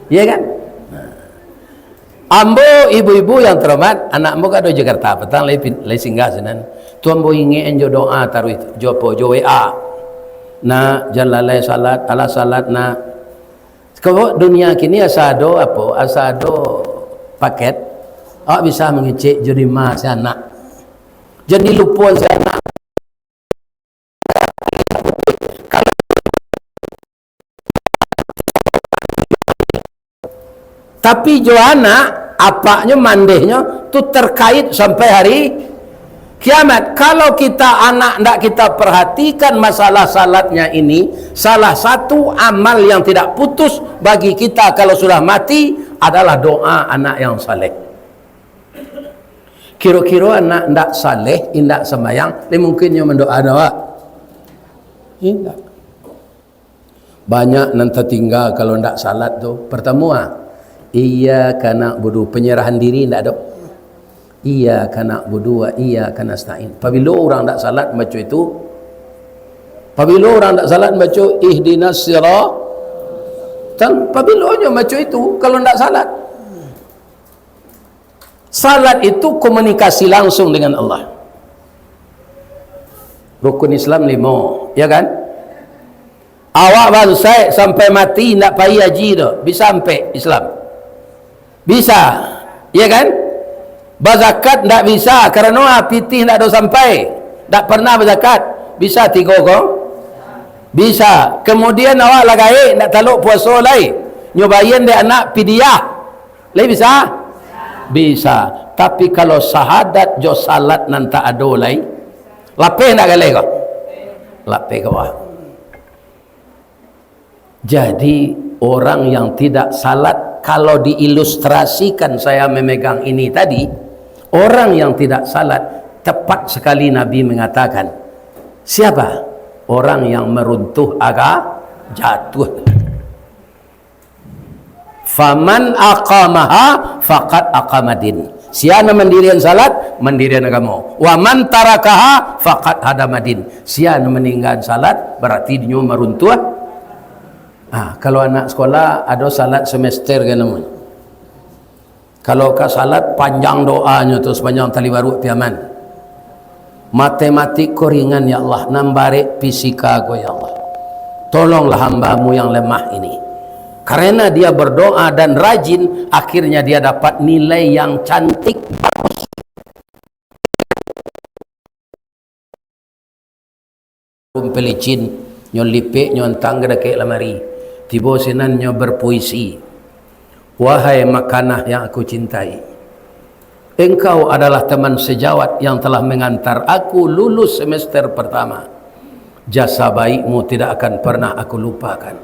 Iya kan? Ambo, ibu-ibu yang terhormat, anak ambo ka do Jakarta, patang lai pin-, lai singgah sinan. Tu ambo ingek jo doa taruih, jo apo, jo W A. "Nak, jan lalai salat, alah salat, Nak." Kalau dunia kini asa ado apo, asa ado paket, awak bisa mangecek jadi ma si anak. Jadi lupo si anak. Tapi jo anak, apaknyo mandehnyo tu terkait sampai hari kiamat. Kalau kita anak ndak kita perhatikan masalah salatnya ini, salah satu amal yang tidak putus bagi kita kalau sudah mati adalah doa anak yang saleh. Kiro-kiro anak ndak saleh, indak sambayang, ni mungkin nyo mandoa awak? Indak. Banyak nan tatingga kalau ndak salat tu. Partamo, ah, "Iyyaka na'budu," panyerahan diri ndak ado. "Iyyaka na'budu wa iyyaka nasta'in." Pabilo urang ndak salat baco itu? Pabilo urang ndak salat baco, "Ihdinas sira-," tan-, pabilonyo baco itu kalau ndak salat? Salat itu komunikasi langsung dengan Allah. Rukun Islam limo, ya kan? Awak bansaik sampai mati ndak pai haji tu, bisa ampek Islam? Bisa, ya kan? Bazakat ndak bisa, karano pitih ndak ado sampai, ndak pernah bazakat. Bisa tigo ko? Bisa. Kemudian awak lah gaek, ndak talok puaso lai. Nyo bayia dek anak pidiah. Lai bisa? Bisa. Tapi kalau sahadat jo salat nan tak ado lai, lapeh ndak galeh ko? Lapeh ko, wah. Jadi, orang yang tidak salat, kalau diilustrasikan saya memegang ini tadi, orang yang tidak salat, tepat sekali Nabi mengatakan, siapa? Orang yang meruntuh aga-, jatuh. "Faman aqamaha faqad aqamadin." Sia nan mandirian salat, mandirian agamo. "Wa man tarakaha faqad hadamadin." Sia nan maninggaan salat, bararti dinyo maruntuah. Ah, kalau anak sekolah, ado salat semester ka namonyo. Kalau ka salat, panjang doanyo tu sapanjang tali baruak Piaman. Matematik ko ringan, ya Allah, nan barek fisika ko, ya Allah. Tolonglah hamba-Mu yang lemah ini. Karena dia berdoa dan rajin, akhirnya dia dapat nilai yang cantik, bagus. Rumpun pelicin, nyo lipek, nyo antang ka dakek lamari. Tibo sinan nyo berpuisi, "Wahai Makanah yang aku cintai, engkau adalah teman sejawat yang telah mengantar aku lulus semester pertama. Jasa baikmu tidak akan pernah aku lupakan.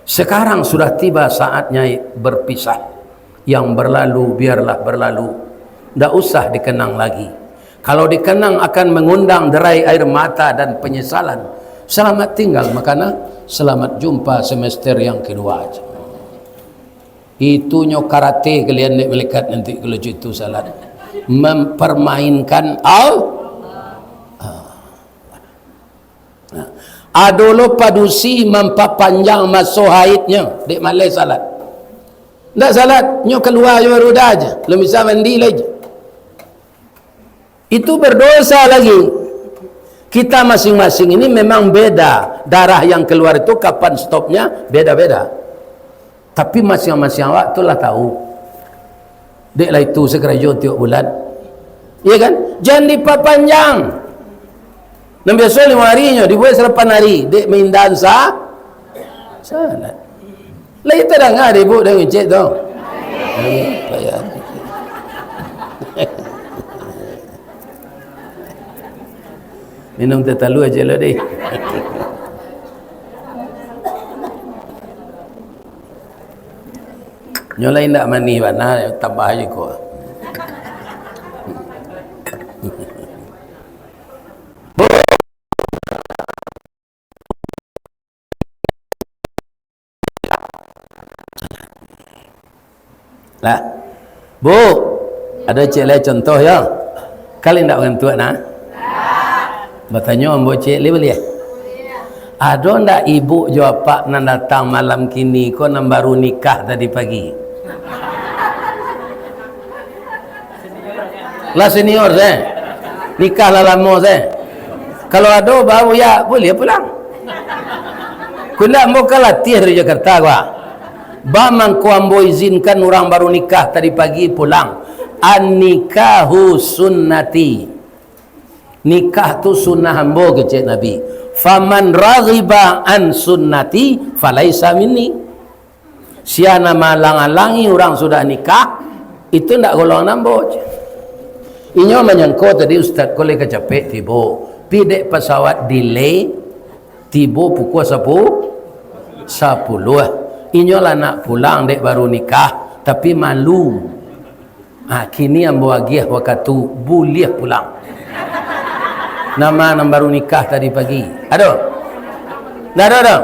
Sekarang sudah tiba saatnya berpisah. Yang berlalu, biarlah berlalu. Ndak usah dikenang lagi. Kalau dikenang, akan mengundang derai air mata dan penyesalan. Selamat tinggal, Makanah. Selamat jumpa semester yang kedua." Itunyo karate kalian dek malaikat nanti kalau itu salat. Mempermainkan Al-, ah. Nah, ado lo padusi mampapanjang maso haidnyo, dek maleh salat. Ndak salat, nyo kalua jo baru dah aja, lun bisa mandi lai. Itu berdosa lagi. Kita masing-masing ini memang beda. Darah yang keluar itu kapan stopnya, beda-beda. Tapi masiang-masiang awak tu lah tahu. Dek lah itu sakarajo tiok bulan. Iya kan? Jan dipapanjang. Nan biaso limo hari nyo, dibuek salapan hari. Dek maindahan sa-, salat. Lai tadanga dek ibuk dek ngecek tu. Minum teh talua aja lah deh. Nyo lai indak manih bana, tambah aja ko. Lah. Bu, ado ciek lai contoh yo. Kali ndak mangantuak nah? Batanyo ambo ciek lai buliah? Ado ndak ibuk jo apak nan datang malam kini ko nan baru nikah tadi pagi? Lah senior se. Nikah lah lamo se. Kalau ado baru ya, buliah pulang. Kok ndak ambo ka latiah dari Jakarta ko. Ba mangko ambo izinkan urang baru nikah tadi pagi pulang. An-nikahu sunnati. Nikah tu sunnah ambo, kecek Nabi. Faman raghiba an sunnati falaisa minni. Sia nan maalang-alangi urang sudah nikah, itu ndak golongan ambo. Inyo manyangko tadi ustaz ko lai ka capek tibo, pi dek pasawat delay, tibo pukua sapu-, sapuluah. Inyo lah nak pulang dek baru nikah, tapi malu. Ha, kini ambo agiah wakatu, buliah pulang. Nan ma nan baru nikah tadi pagi? Ado? Ndak ado doh.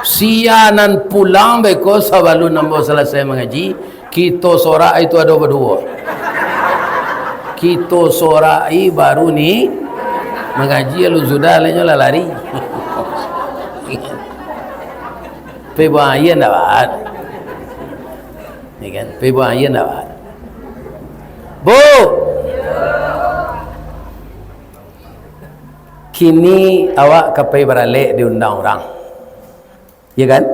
Sia nan pulang beko sabalun ambo salasai mangaji, kito sorak itu ado baduo. Kito sorak i baru ni mangaji, lalu sudah, lainyo lah lari. Pai buang aia ndak baat. Ya kan? Pai buang aia ndak baat. Bu! Kini awak ka pai baralek diundang urang. Ya kan?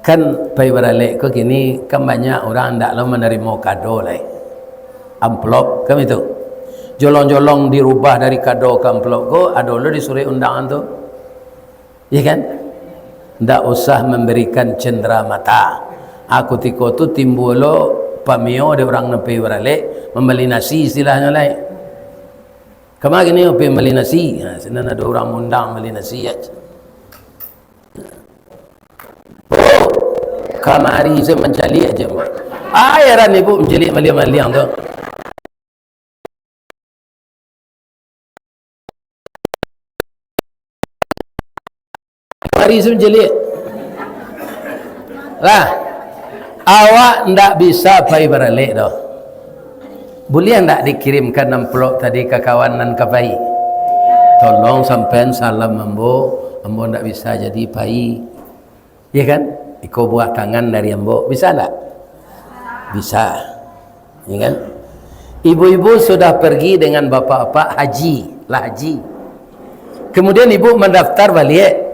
Kan pai baralek ko kini kan banyak urang ndak lo manarimo kado lai. Amplop, kan itu. Jolong-jolong dirubah dari kado ka amplop ko, ado lo di surek undangan tu. Ya kan? Ndak usah memberikan cendera mata. Ah, kutiko tu timbua lo pamio dek urang nan pai baralek, mambali nasi istilahnyo lai. Kama kini pai mambali nasi? Ha, sinan ado urang maundang mambali nasi aja. Oh, kamari se mancaliak aja. Ai, heran ibu mancaliak maliang-maliang tu. Mari sum jelik. Lah, awak ndak bisa pai baralek doh. Buliah ndak dikirimkan amplop tadi ka kawan nan ka pai? Tolong sampaian salam ambo, ambo ndak bisa jadi pai. Ya kan? Iko buah tangan dari ambo. Bisa ndak? Bisa. Ya kan? Ibu-ibu sudah pergi dengan bapak-bapak haji, lah haji. Kemudian ibu mandaftar baliak.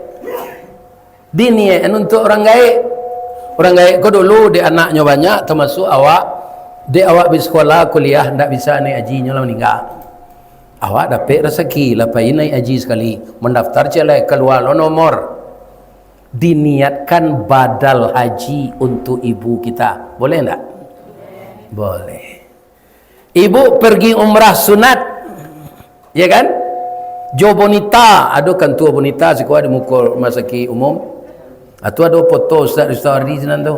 Diniakan untuk urang gaek. Urang gaek ko dulu dek anaknyo banyak, tamasuk awak. Dek awak bi sekolah, kuliah, ndak bisa naik haji, nyo lah maningga. Awak dapek rasaki, lah pai naik haji sakali. Mandaftar ciek lai, kalua lo nomor. Diniatkan badal haji untuk ibu kita. Boleh ndak? Boleh. Ibu pergi umrah sunat, ya kan? Jo bonita, ado kan tuo bonita siko di muko rumah sakik umum. Atau ado foto Ustaz Ristawardi sinan tu.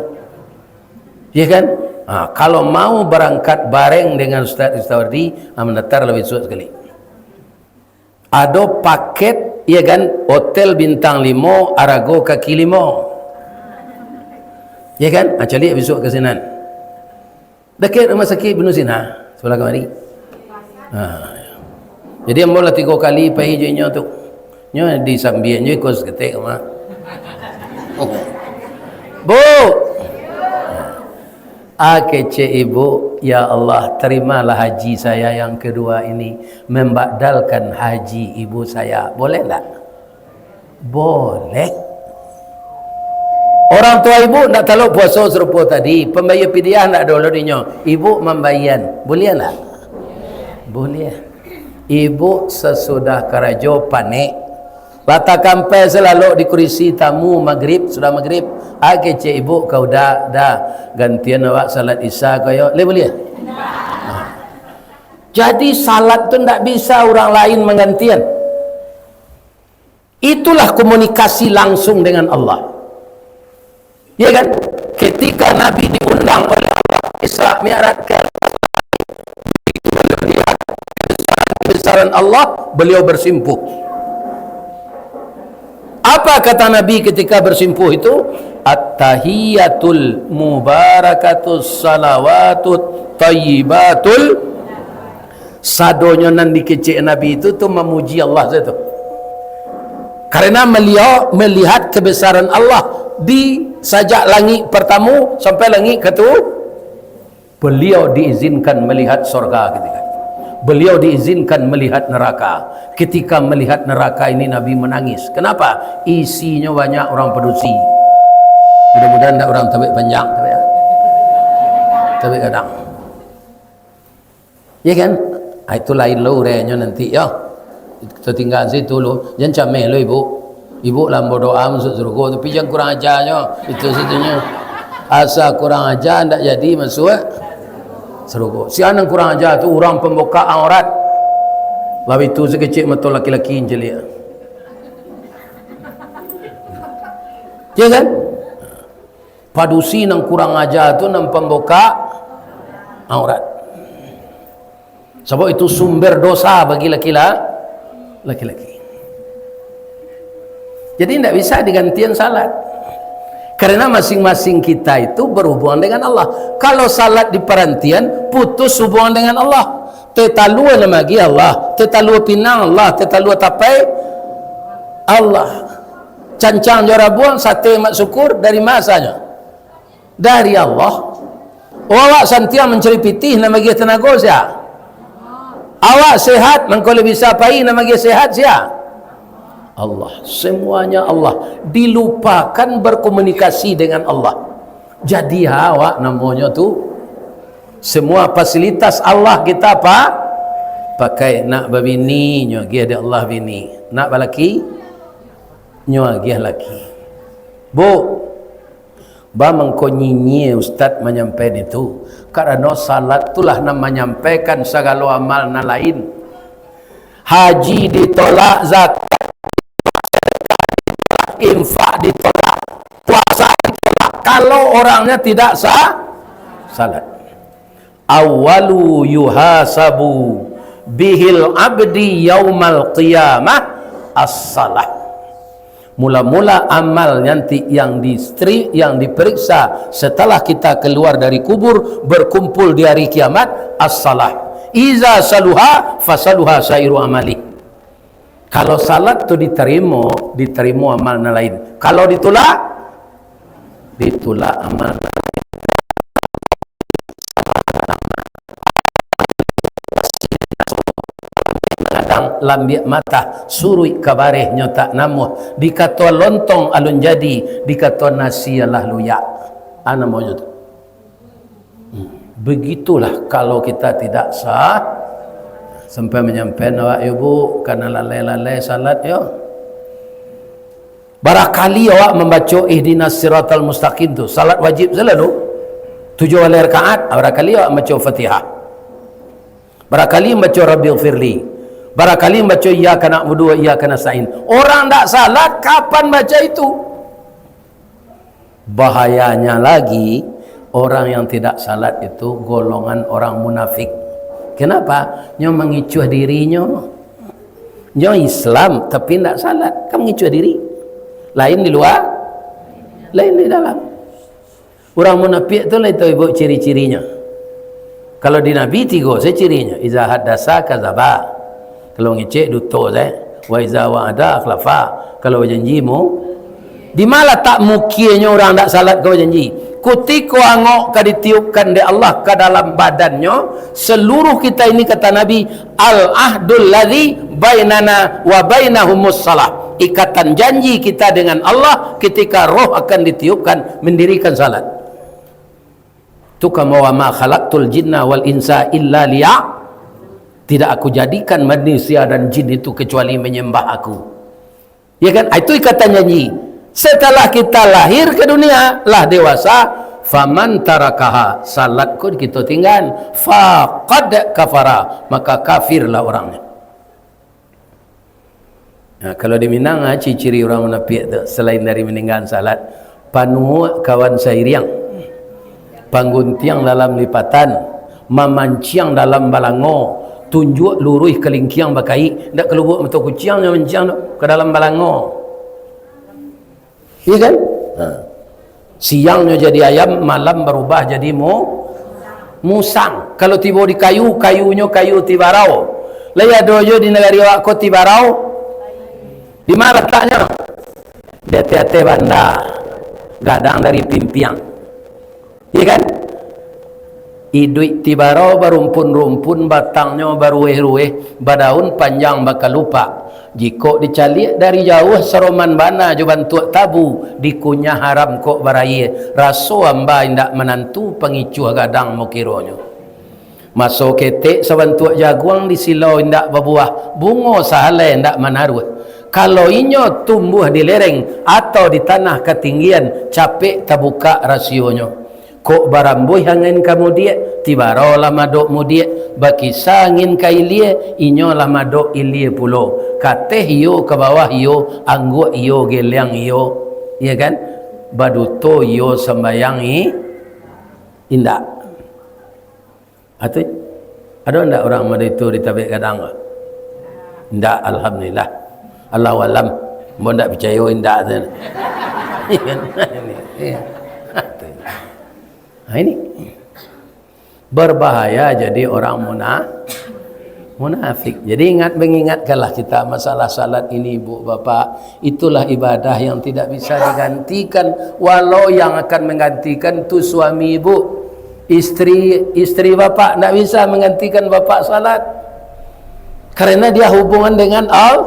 Ya kan? Ha, kalau mau barangkat bareng dengan Ustaz Ristawardi, ha, mandatar lah besok sakali. Ado paket, ya kan, hotel bintang limo, arago kaki limo. Ya kan? Ha, caliak bisuak ka sinan. Dakek rumah sakik Ibnu Sina, sabalah kamari. Ha, ya. Jadi, ambo lah tigo kali pai jo inyo tu. Nyo disambian jo iko saketek mah. Bu! Ah, kecek ibu, "Ya Allah, terimalah haji saya yang kedua ini, membadalkan haji ibu saya." Boleh ndak? Boleh. Orang tua ibu ndak talok puaso sarupo tadi, pambayia pidiah ndak ado lo dinyo. Ibu mambaian. Boleh ndak? Boleh. Ibu sasudah karajo panek, lah takampai salalok di kurisi tamu magrib, sudah magrib, ah, kecek ibu ka uda, "Da, gantian awak salat Isya ko yo." Lai buliah? Nah. Jadi salat tu ndak bisa urang lain manggantian. Itulah komunikasi langsung dengan Allah. Ya kan? Ketika Nabi diundang oleh Allah, Isra Mi'raj ke kebesaran Allah, beliau bersimpuh. Apa kata Nabi ketika bersimpuh itu? "At-tahiyatul mubarakatus salawatut tayyibatul." Sadonyo nan dikecek Nabi itu tu mamuji Allah sajo tu. Karena beliau melihat kebesaran Allah di sajak langik pertama sampai langik katu-, beliau diizinkan melihat sorga ketika itu. Beliau diizinkan melihat neraka. Ketika melihat neraka ini, Nabi menangis. Kenapa? Isinyo banyak orang padusi. Mudah-mudahan ndak urang tabek panjang, tabek, tabek gadang. Ya kan? Ah, itu lain lo urenyo nanti, yo. Kita tinggal situ lo. Jan cameh lo, Ibu. Ibu lah ambo doa masuk surga, tapi jan kurang ajanyo. Itu sajonyo. Asa kurang aja ndak jadi masuk surga. Sia nan kurang aja tu urang pambukak aurat. Lalu itu sakecek mato laki-laki caliak. Ya kan? Padusi nan kurang aja tu nan pambukak aurat. Sabab itu sumber dosa bagi laki-la-, laki-laki. Jadi, ndak bisa digantian salat. Karena masing-masing kita itu berhubungan dengan Allah. Kalau salat diparantian, putus hubungan dengan Allah. Tetalua nan magiah Allah, tetalua pinang Allah, tetalua tapai Allah. Cancang jo rabuang, sate mak syukur, dari ma asalnyo? Dari Allah. Oh, awak santiang mancari pitih, nan magiah tanago sia? Awak sehat, mangko lai bisa pai, nan magiah sehat sia? Allah. Semuanya Allah. Dilupakan berkomunikasi dengan Allah. Jadi, ha, awak namonyo tu, semua fasilitas Allah kita pa-, pakai. Nak babini, nyo agiah dek Allah bini. Nak balaki, nyo agiah laki. Bu, ba mangko nyinyia ustaz manyampaikan itu, karano salat tu lah nan manyampaikan sagalo amal nan lain. Haji ditolak, zakat, infak ditolak, puasa ditolak, kalau orangnya tidak sa-, salat. Awwalu yuhasabu bihil abdi yaumal qiyamah as-salah. Mula-mula amal nanti yang distri-, yang diperiksa setelah kita keluar dari kubur, berkumpul di hari kiamat, as-salah. Iza saluha, fasaluha sairu amali. Kalau salat tu ditarimo, ditarimo amal nan lain. Kalau ditulak, ditulak amal nan lain. Kadang lambiak matah, suruik ka bareh nyo tak namuah, dikato lontong alun jadi, dikato nasi alah luyak. A namonyo tu. Hmm. Begitulah kalau kita tidak sah, sampai manyampaikan awak, yo, Bu, kana lalai-lalai salat, yo. Barakali awak mambaco ihdinas siratal mustaqim tu, salat wajib salalu, tujuah baleh rakaat, barakali awak mambaco Fatihah. Barakali mambaco Rabbighfirli. Barakali mambaco iyyaka na'budu wa iyyaka nasta'in. Orang ndak salat, kapan baca itu? Bahayanya lagi, orang yang tidak salat itu golongan orang munafik. Kenapa? Nyo mangicuah dirinyo. Nyo Islam, tapi ndak salat. Kan mangicuah diri. Lain di luar, lain di dalam. Urang munafik tu lai tau, Ibu, ciri-cirinyo. Kalau di Nabi tigo se cirinyo, iza haddasa kazaba. Kalau ngecek duto se, wa iza wa'ada akhlafa. Kalau bajanji mu, di ma latak mukianyo urang dak salat ko bajanji? Kutiko angok ka ditiupkan dek Allah ka dalam badannyo, seluruh kita ini, kata Nabi, al-ahdul ladzi bainana wa bainahumus salah. Ikatan janji kita dengan Allah ketika roh akan ditiupkan, mendirikan salat. Tu kama wa ma khalaqtul jinna wal insa illa liya-, tidak Aku jadikan manusia dan jin itu kecuali menyembah Aku. Ya kan? Ah, itu ikatan janji. Setelah kita lahir ke dunia, lah dewasa, faman tarakaha, salat ko kito tinggal, faqad kafara, maka kafirlah orangnya. Nah, kalau di Minang, ah, ciri-ciri urang munafik tu, selain dari maninggalan salat, panuak kawan sairiang, pangguntiang dalam lipatan, mamanciang dalam balango, tunjuak luruih kalingkiang bakaik, ndak kalubuak mato kuciang nyo manciang tu, ka dalam balango. Iya kan? Ha. Siangnyo jadi ayam, malam barubah jadi mu-, musang. Kalau tibo di kayu, kayunyo kayu tibarau. Lai ado jo di nagari awak ko tibarau? Di ma lataknyo? Di ateh-ateh banda, gadang dari pimpiang. Iya kan? Iduik tibaro barumpun-rumpun, batangnyo barueh-rueh, badaun panjang bakalupak. Jikok dicaliak dari jauah, saroman bana jo bantuak tabu, dikunyah haram kok baraia, raso amba indak manantu, pangicuah gadang mokironyo. Maso ketek sabantuak jaguang, di silo indak babuah, bungo sahalai indak manaruah. Kalau inyo tumbuah di lereng atau di tanah katinggian, capek tabukak rasionyo. Kok barambuih angin ka mudiak, tibaro lah madok mudiak, bakisa angin ka ilia, inyo lah madok ilia pulo. Kateh iyo, ka bawah iyo, angguak iyo, geliang iyo. Iya kan? Baduto iyo, sambayang i-, indak. Atu, ado ndak urang model itu di Tabek Gadang tu? Ndak, alhamdulillah. Allahu alam. Mun ndak picayo, indak tu. Iya kan? Iya. Atu. Nah, ini. Berbahaya jadi orang muna-, munafik. Jadi ingat, mengingatkanlah kita masalah salat ini, Ibu, Bapak. Itulah ibadah yang tidak bisa digantikan. Walau yang akan menggantikan tu suami ibu, istri, istri bapak, ndak bisa menggantikan bapak salat. Karena dia hubungan dengan Al-,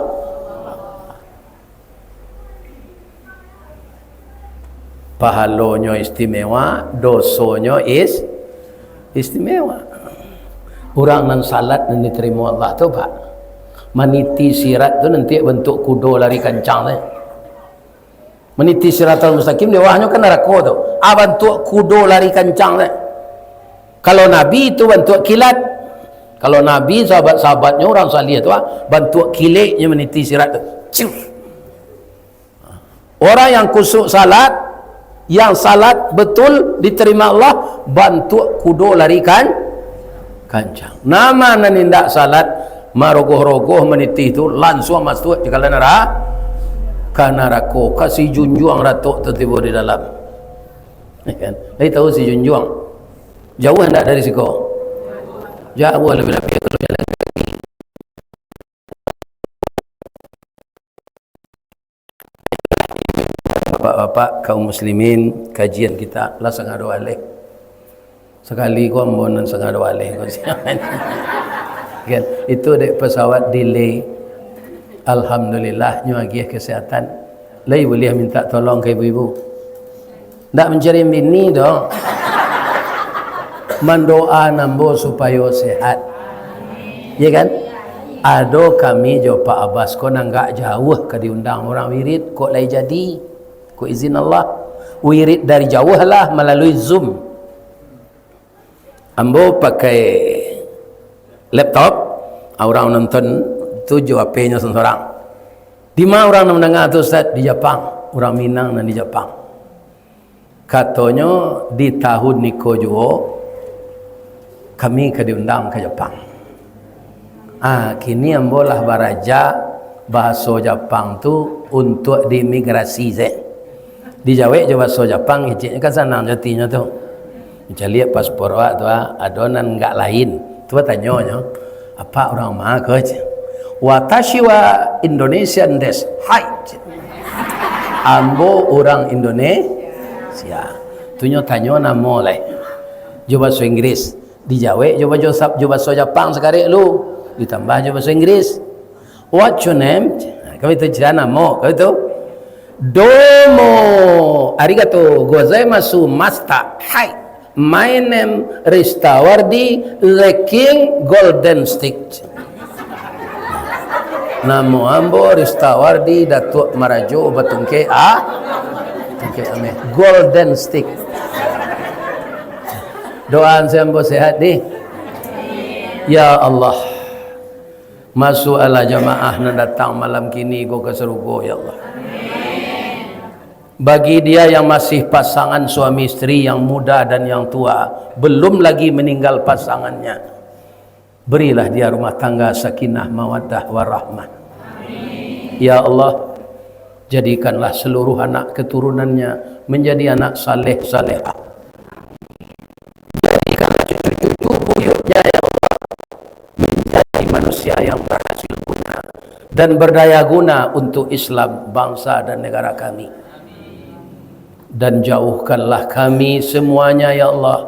pahalonyo istimewa, dosonyo is-, istimewa. Urang nan salat nan diterimo Allah tu, Pak, maniti sirat tu nanti bantuak kudo lari kancang tu. Maniti siratal mustaqim, di bawahnyo kan narako tu. Ah, bantuak kudo lari kancang tu. Kalau Nabi tu bantuak kilat. Kalau Nabi, sahabat-sahabatnyo, urang saleh tu, ah, bantuak kileknyo maniti sirat tu. Ciu. Orang yang khusyuk salat, yang salat betul diterima Allah, bantuak kudo lari kan-, kancang. Nama nan indak salat, marogoh-rogoh manitih tu, lansuang masuak ka dalam nara-, ka narako, ka Sijunjuang ratok tu tibo di dalam. Ya kan? Lai tahu Sijunjuang? Jauah ndak dari siko? Jauah, lebih-lebih kalau jalan kaki. Bapak-bapak, kaum muslimin, kajian kita lah sangado aleh. Sakali ko ambo nan sangado aleh ko. Kan, itu dek pesawat delay. Alhamdulillah, nyo agiah kesehatan. Lai buliah minta tolong ka ibu-ibu? Ndak mancari bini doh. Mandoa ambo supayo sehat. Ya kan? Ado kami jo Pak Abbas ko nan agak jauah ka diundang urang wirid, kok lai jadi? Kok izin Allah. Wirid dari jauah lah malalui Zoom. Ambo pakai laptop, urang nonton tu jo H P-nyo sorang-sorang. Di ma urang nan mandanga tu, Ustaz? Di Japang. Urang Minang nan di Japang. Katonyo, di tahun iko juo, kami ka diundang ka Japang. Ah, kini ambo lah baraja bahaso Japang tu untuak di imigrasi se. Dijawek jo bahaso Japang, keceknyo kan sanang jo atinyo tu. Mancaliak paspor awak tu, ah, ado nan agak lain. Tu batanyo nyo, "Apak urang ma ko?" cek. "Watashi wa Indonesian desu." "Hai," cek. "Ambo urang Indonesia." Tu nyo tanyo namo lai. Jo bahaso Inggris. Dijawek jo bajo sap-, jo baso Japang sakarek lu, ditambah jo baso Inggris. "What's your name?" Kami tu cina namo, kami tu. "Domo arigato gozaimasu, master." "Hai, my name Ristawardi, the King Golden Stick." "Namo ambo Ristawardi, Datuak Marajo Batungkek, ah, Tungkek Ameh, Golden Stick." Doaan se ambo sehat ni. Ya Allah, masuakkanlah jamaah nan datang malam kini ko ka sarugo, ya Allah. Bagi dia yang masih pasangan suami isteri, yang muda dan yang tua, belum lagi meninggal pasangannya, berilah dia rumah tangga sakinah, mawaddah, warahmah. Ya Allah, jadikanlah seluruh anak keturunannya menjadi anak saleh salehah. Jadikanlah cucu-cucu buyutnya, ya Allah, menjadi manusia yang berhasil guna dan berdaya guna untuk Islam, bangsa, dan negara kami. Dan jauhkanlah kami semuanya, ya Allah,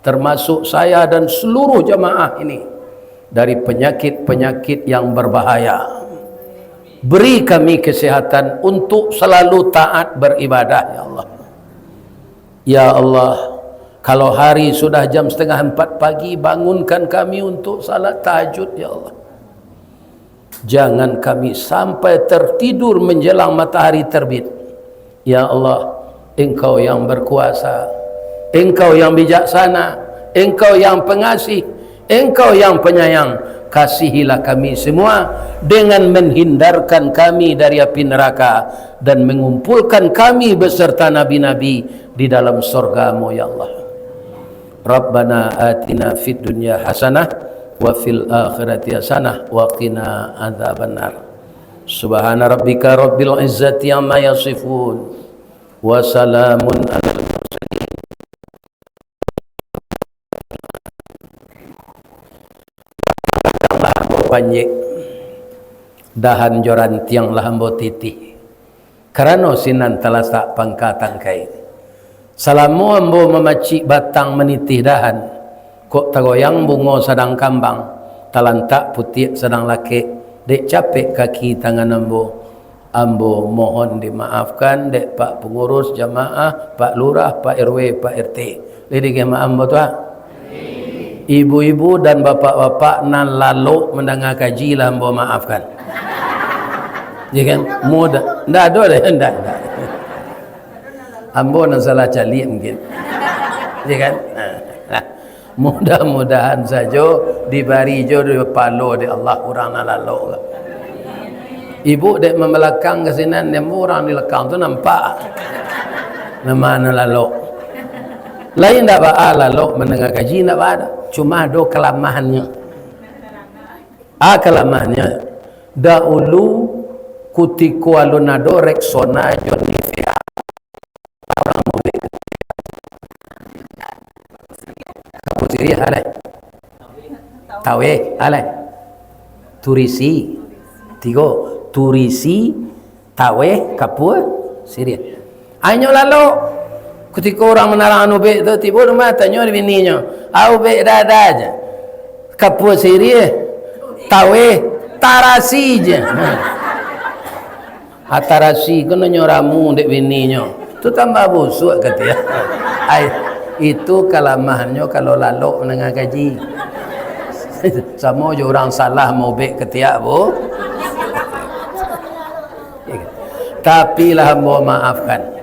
termasuk saya dan seluruh jamaah ini, dari penyakit-penyakit yang berbahaya. Beri kami kesehatan untuk selalu taat beribadah, ya Allah. Ya Allah, kalau hari sudah jam setengah empat pagi, bangunkan kami untuk salat tahajud, ya Allah. Jangan kami sampai tertidur menjelang matahari terbit. Ya Allah, Engkau yang berkuasa, Engkau yang bijaksana, Engkau yang pengasih, Engkau yang penyayang. Kasihilah kami semua dengan menghindarkan kami dari api neraka dan mengumpulkan kami beserta nabi-nabi di dalam sorga-Mu, ya Allah. Rabbana atina fid dunya hasanah wa fil akhirati hasanah wa qina adzabannar. Subhana rabbika rabbil izzati amma yasifun. Wa salamun alal mursalin. Panjek, dahan jo rantiang lah ambo titih. Karano sinan talatak pangka tangkai. Salamo ambo mamacik batang manitih dahan, kok tagoyang bungo sadang kambang, talantak putiak sadang lakek, dek capek kaki tangan ambo. Ambo mohon dimaafkan dek Pak Pangurus Jamaah, Pak Lurah, Pak R W, Pak R T. Lai dageh maaf ambo tu, ha? Ibu-ibu dan bapak-bapak nan lalok mandanga kaji lah ambo maafkan. Ya kan? Mudah. Ndak ado deh, ndak, ndak. Ambo nan salah caliak mungkin. Ya kan? Mudah-mudahan sajo dibari jo palo dek Allah urang nan lalok. Ibu dek mabalakang ka sinan, dek ambo urang di lakang tu nampak. Nama nan lalok. Lain ndak baa lalok mandanga kaji, ndak baa doh. Cuma ado kalamahannyo. Ah, kalamahannyo. Dahulu kutiko alun ado Rexona jo Nivea. Urang mubek. Kapua siriah, alai. Taweh, alai. Turisi. Tigo. Turisi, taweh, kapua siriah. Inyo lalok. Kutiko urang manarang ubek tu, tibo rumah, tanyo dek bininyo, "A ubek dada je? Kapua siriah, taweh, tarasi je." Atarasi ko nanyo ramu dek bininyo. Tu tambah busuak katiak. Ai, itu kalamahannyo kalau lalok mandanga kaji. Samo jo urang salah maubek katiak, Bu. Tapi lah ambo maafkan.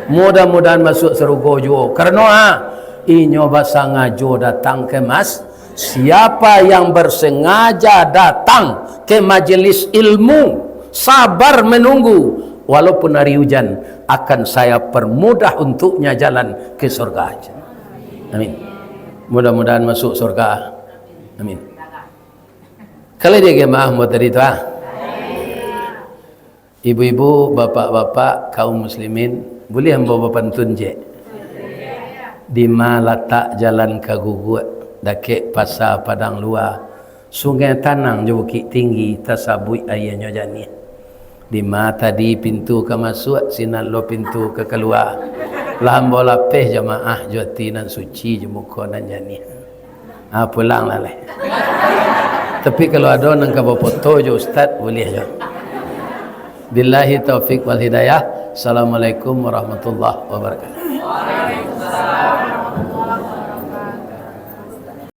Mudah-mudahan masuak sarugo juo. Karano, ha, inyo basangajo datang ka mas-, Siapa yang bersengaja datang ke majelis ilmu, sabar menunggu, walaupun hari hujan, akan saya permudah untuknya jalan ke surga. Amin. Mudah-mudahan masuk surga. Amin. Kalau dia ke maaf buat tadi tu, ah. Ibu-ibu, bapak-bapak, kaum muslimin, buliah ambo bapantun ciek? Dima latak jalan ka Guguak, dakek Pasa Padang Lua, Sungai Tanang jo Bukik Tinggi, tasabuik aianyo janiah. Dima tadi pintu ka masuak, sinan lo pintu ka kalua. Lah ambo lapeh jamaah jo ati nan suci, jo muko nan janiah. Ah, pulang lah lai. Tapi kalau ado nan ka bafoto jo ustaz, buliah jo. Billahi taufik wal hidayah. Assalamualaikum warahmatullahi wabarakatuh.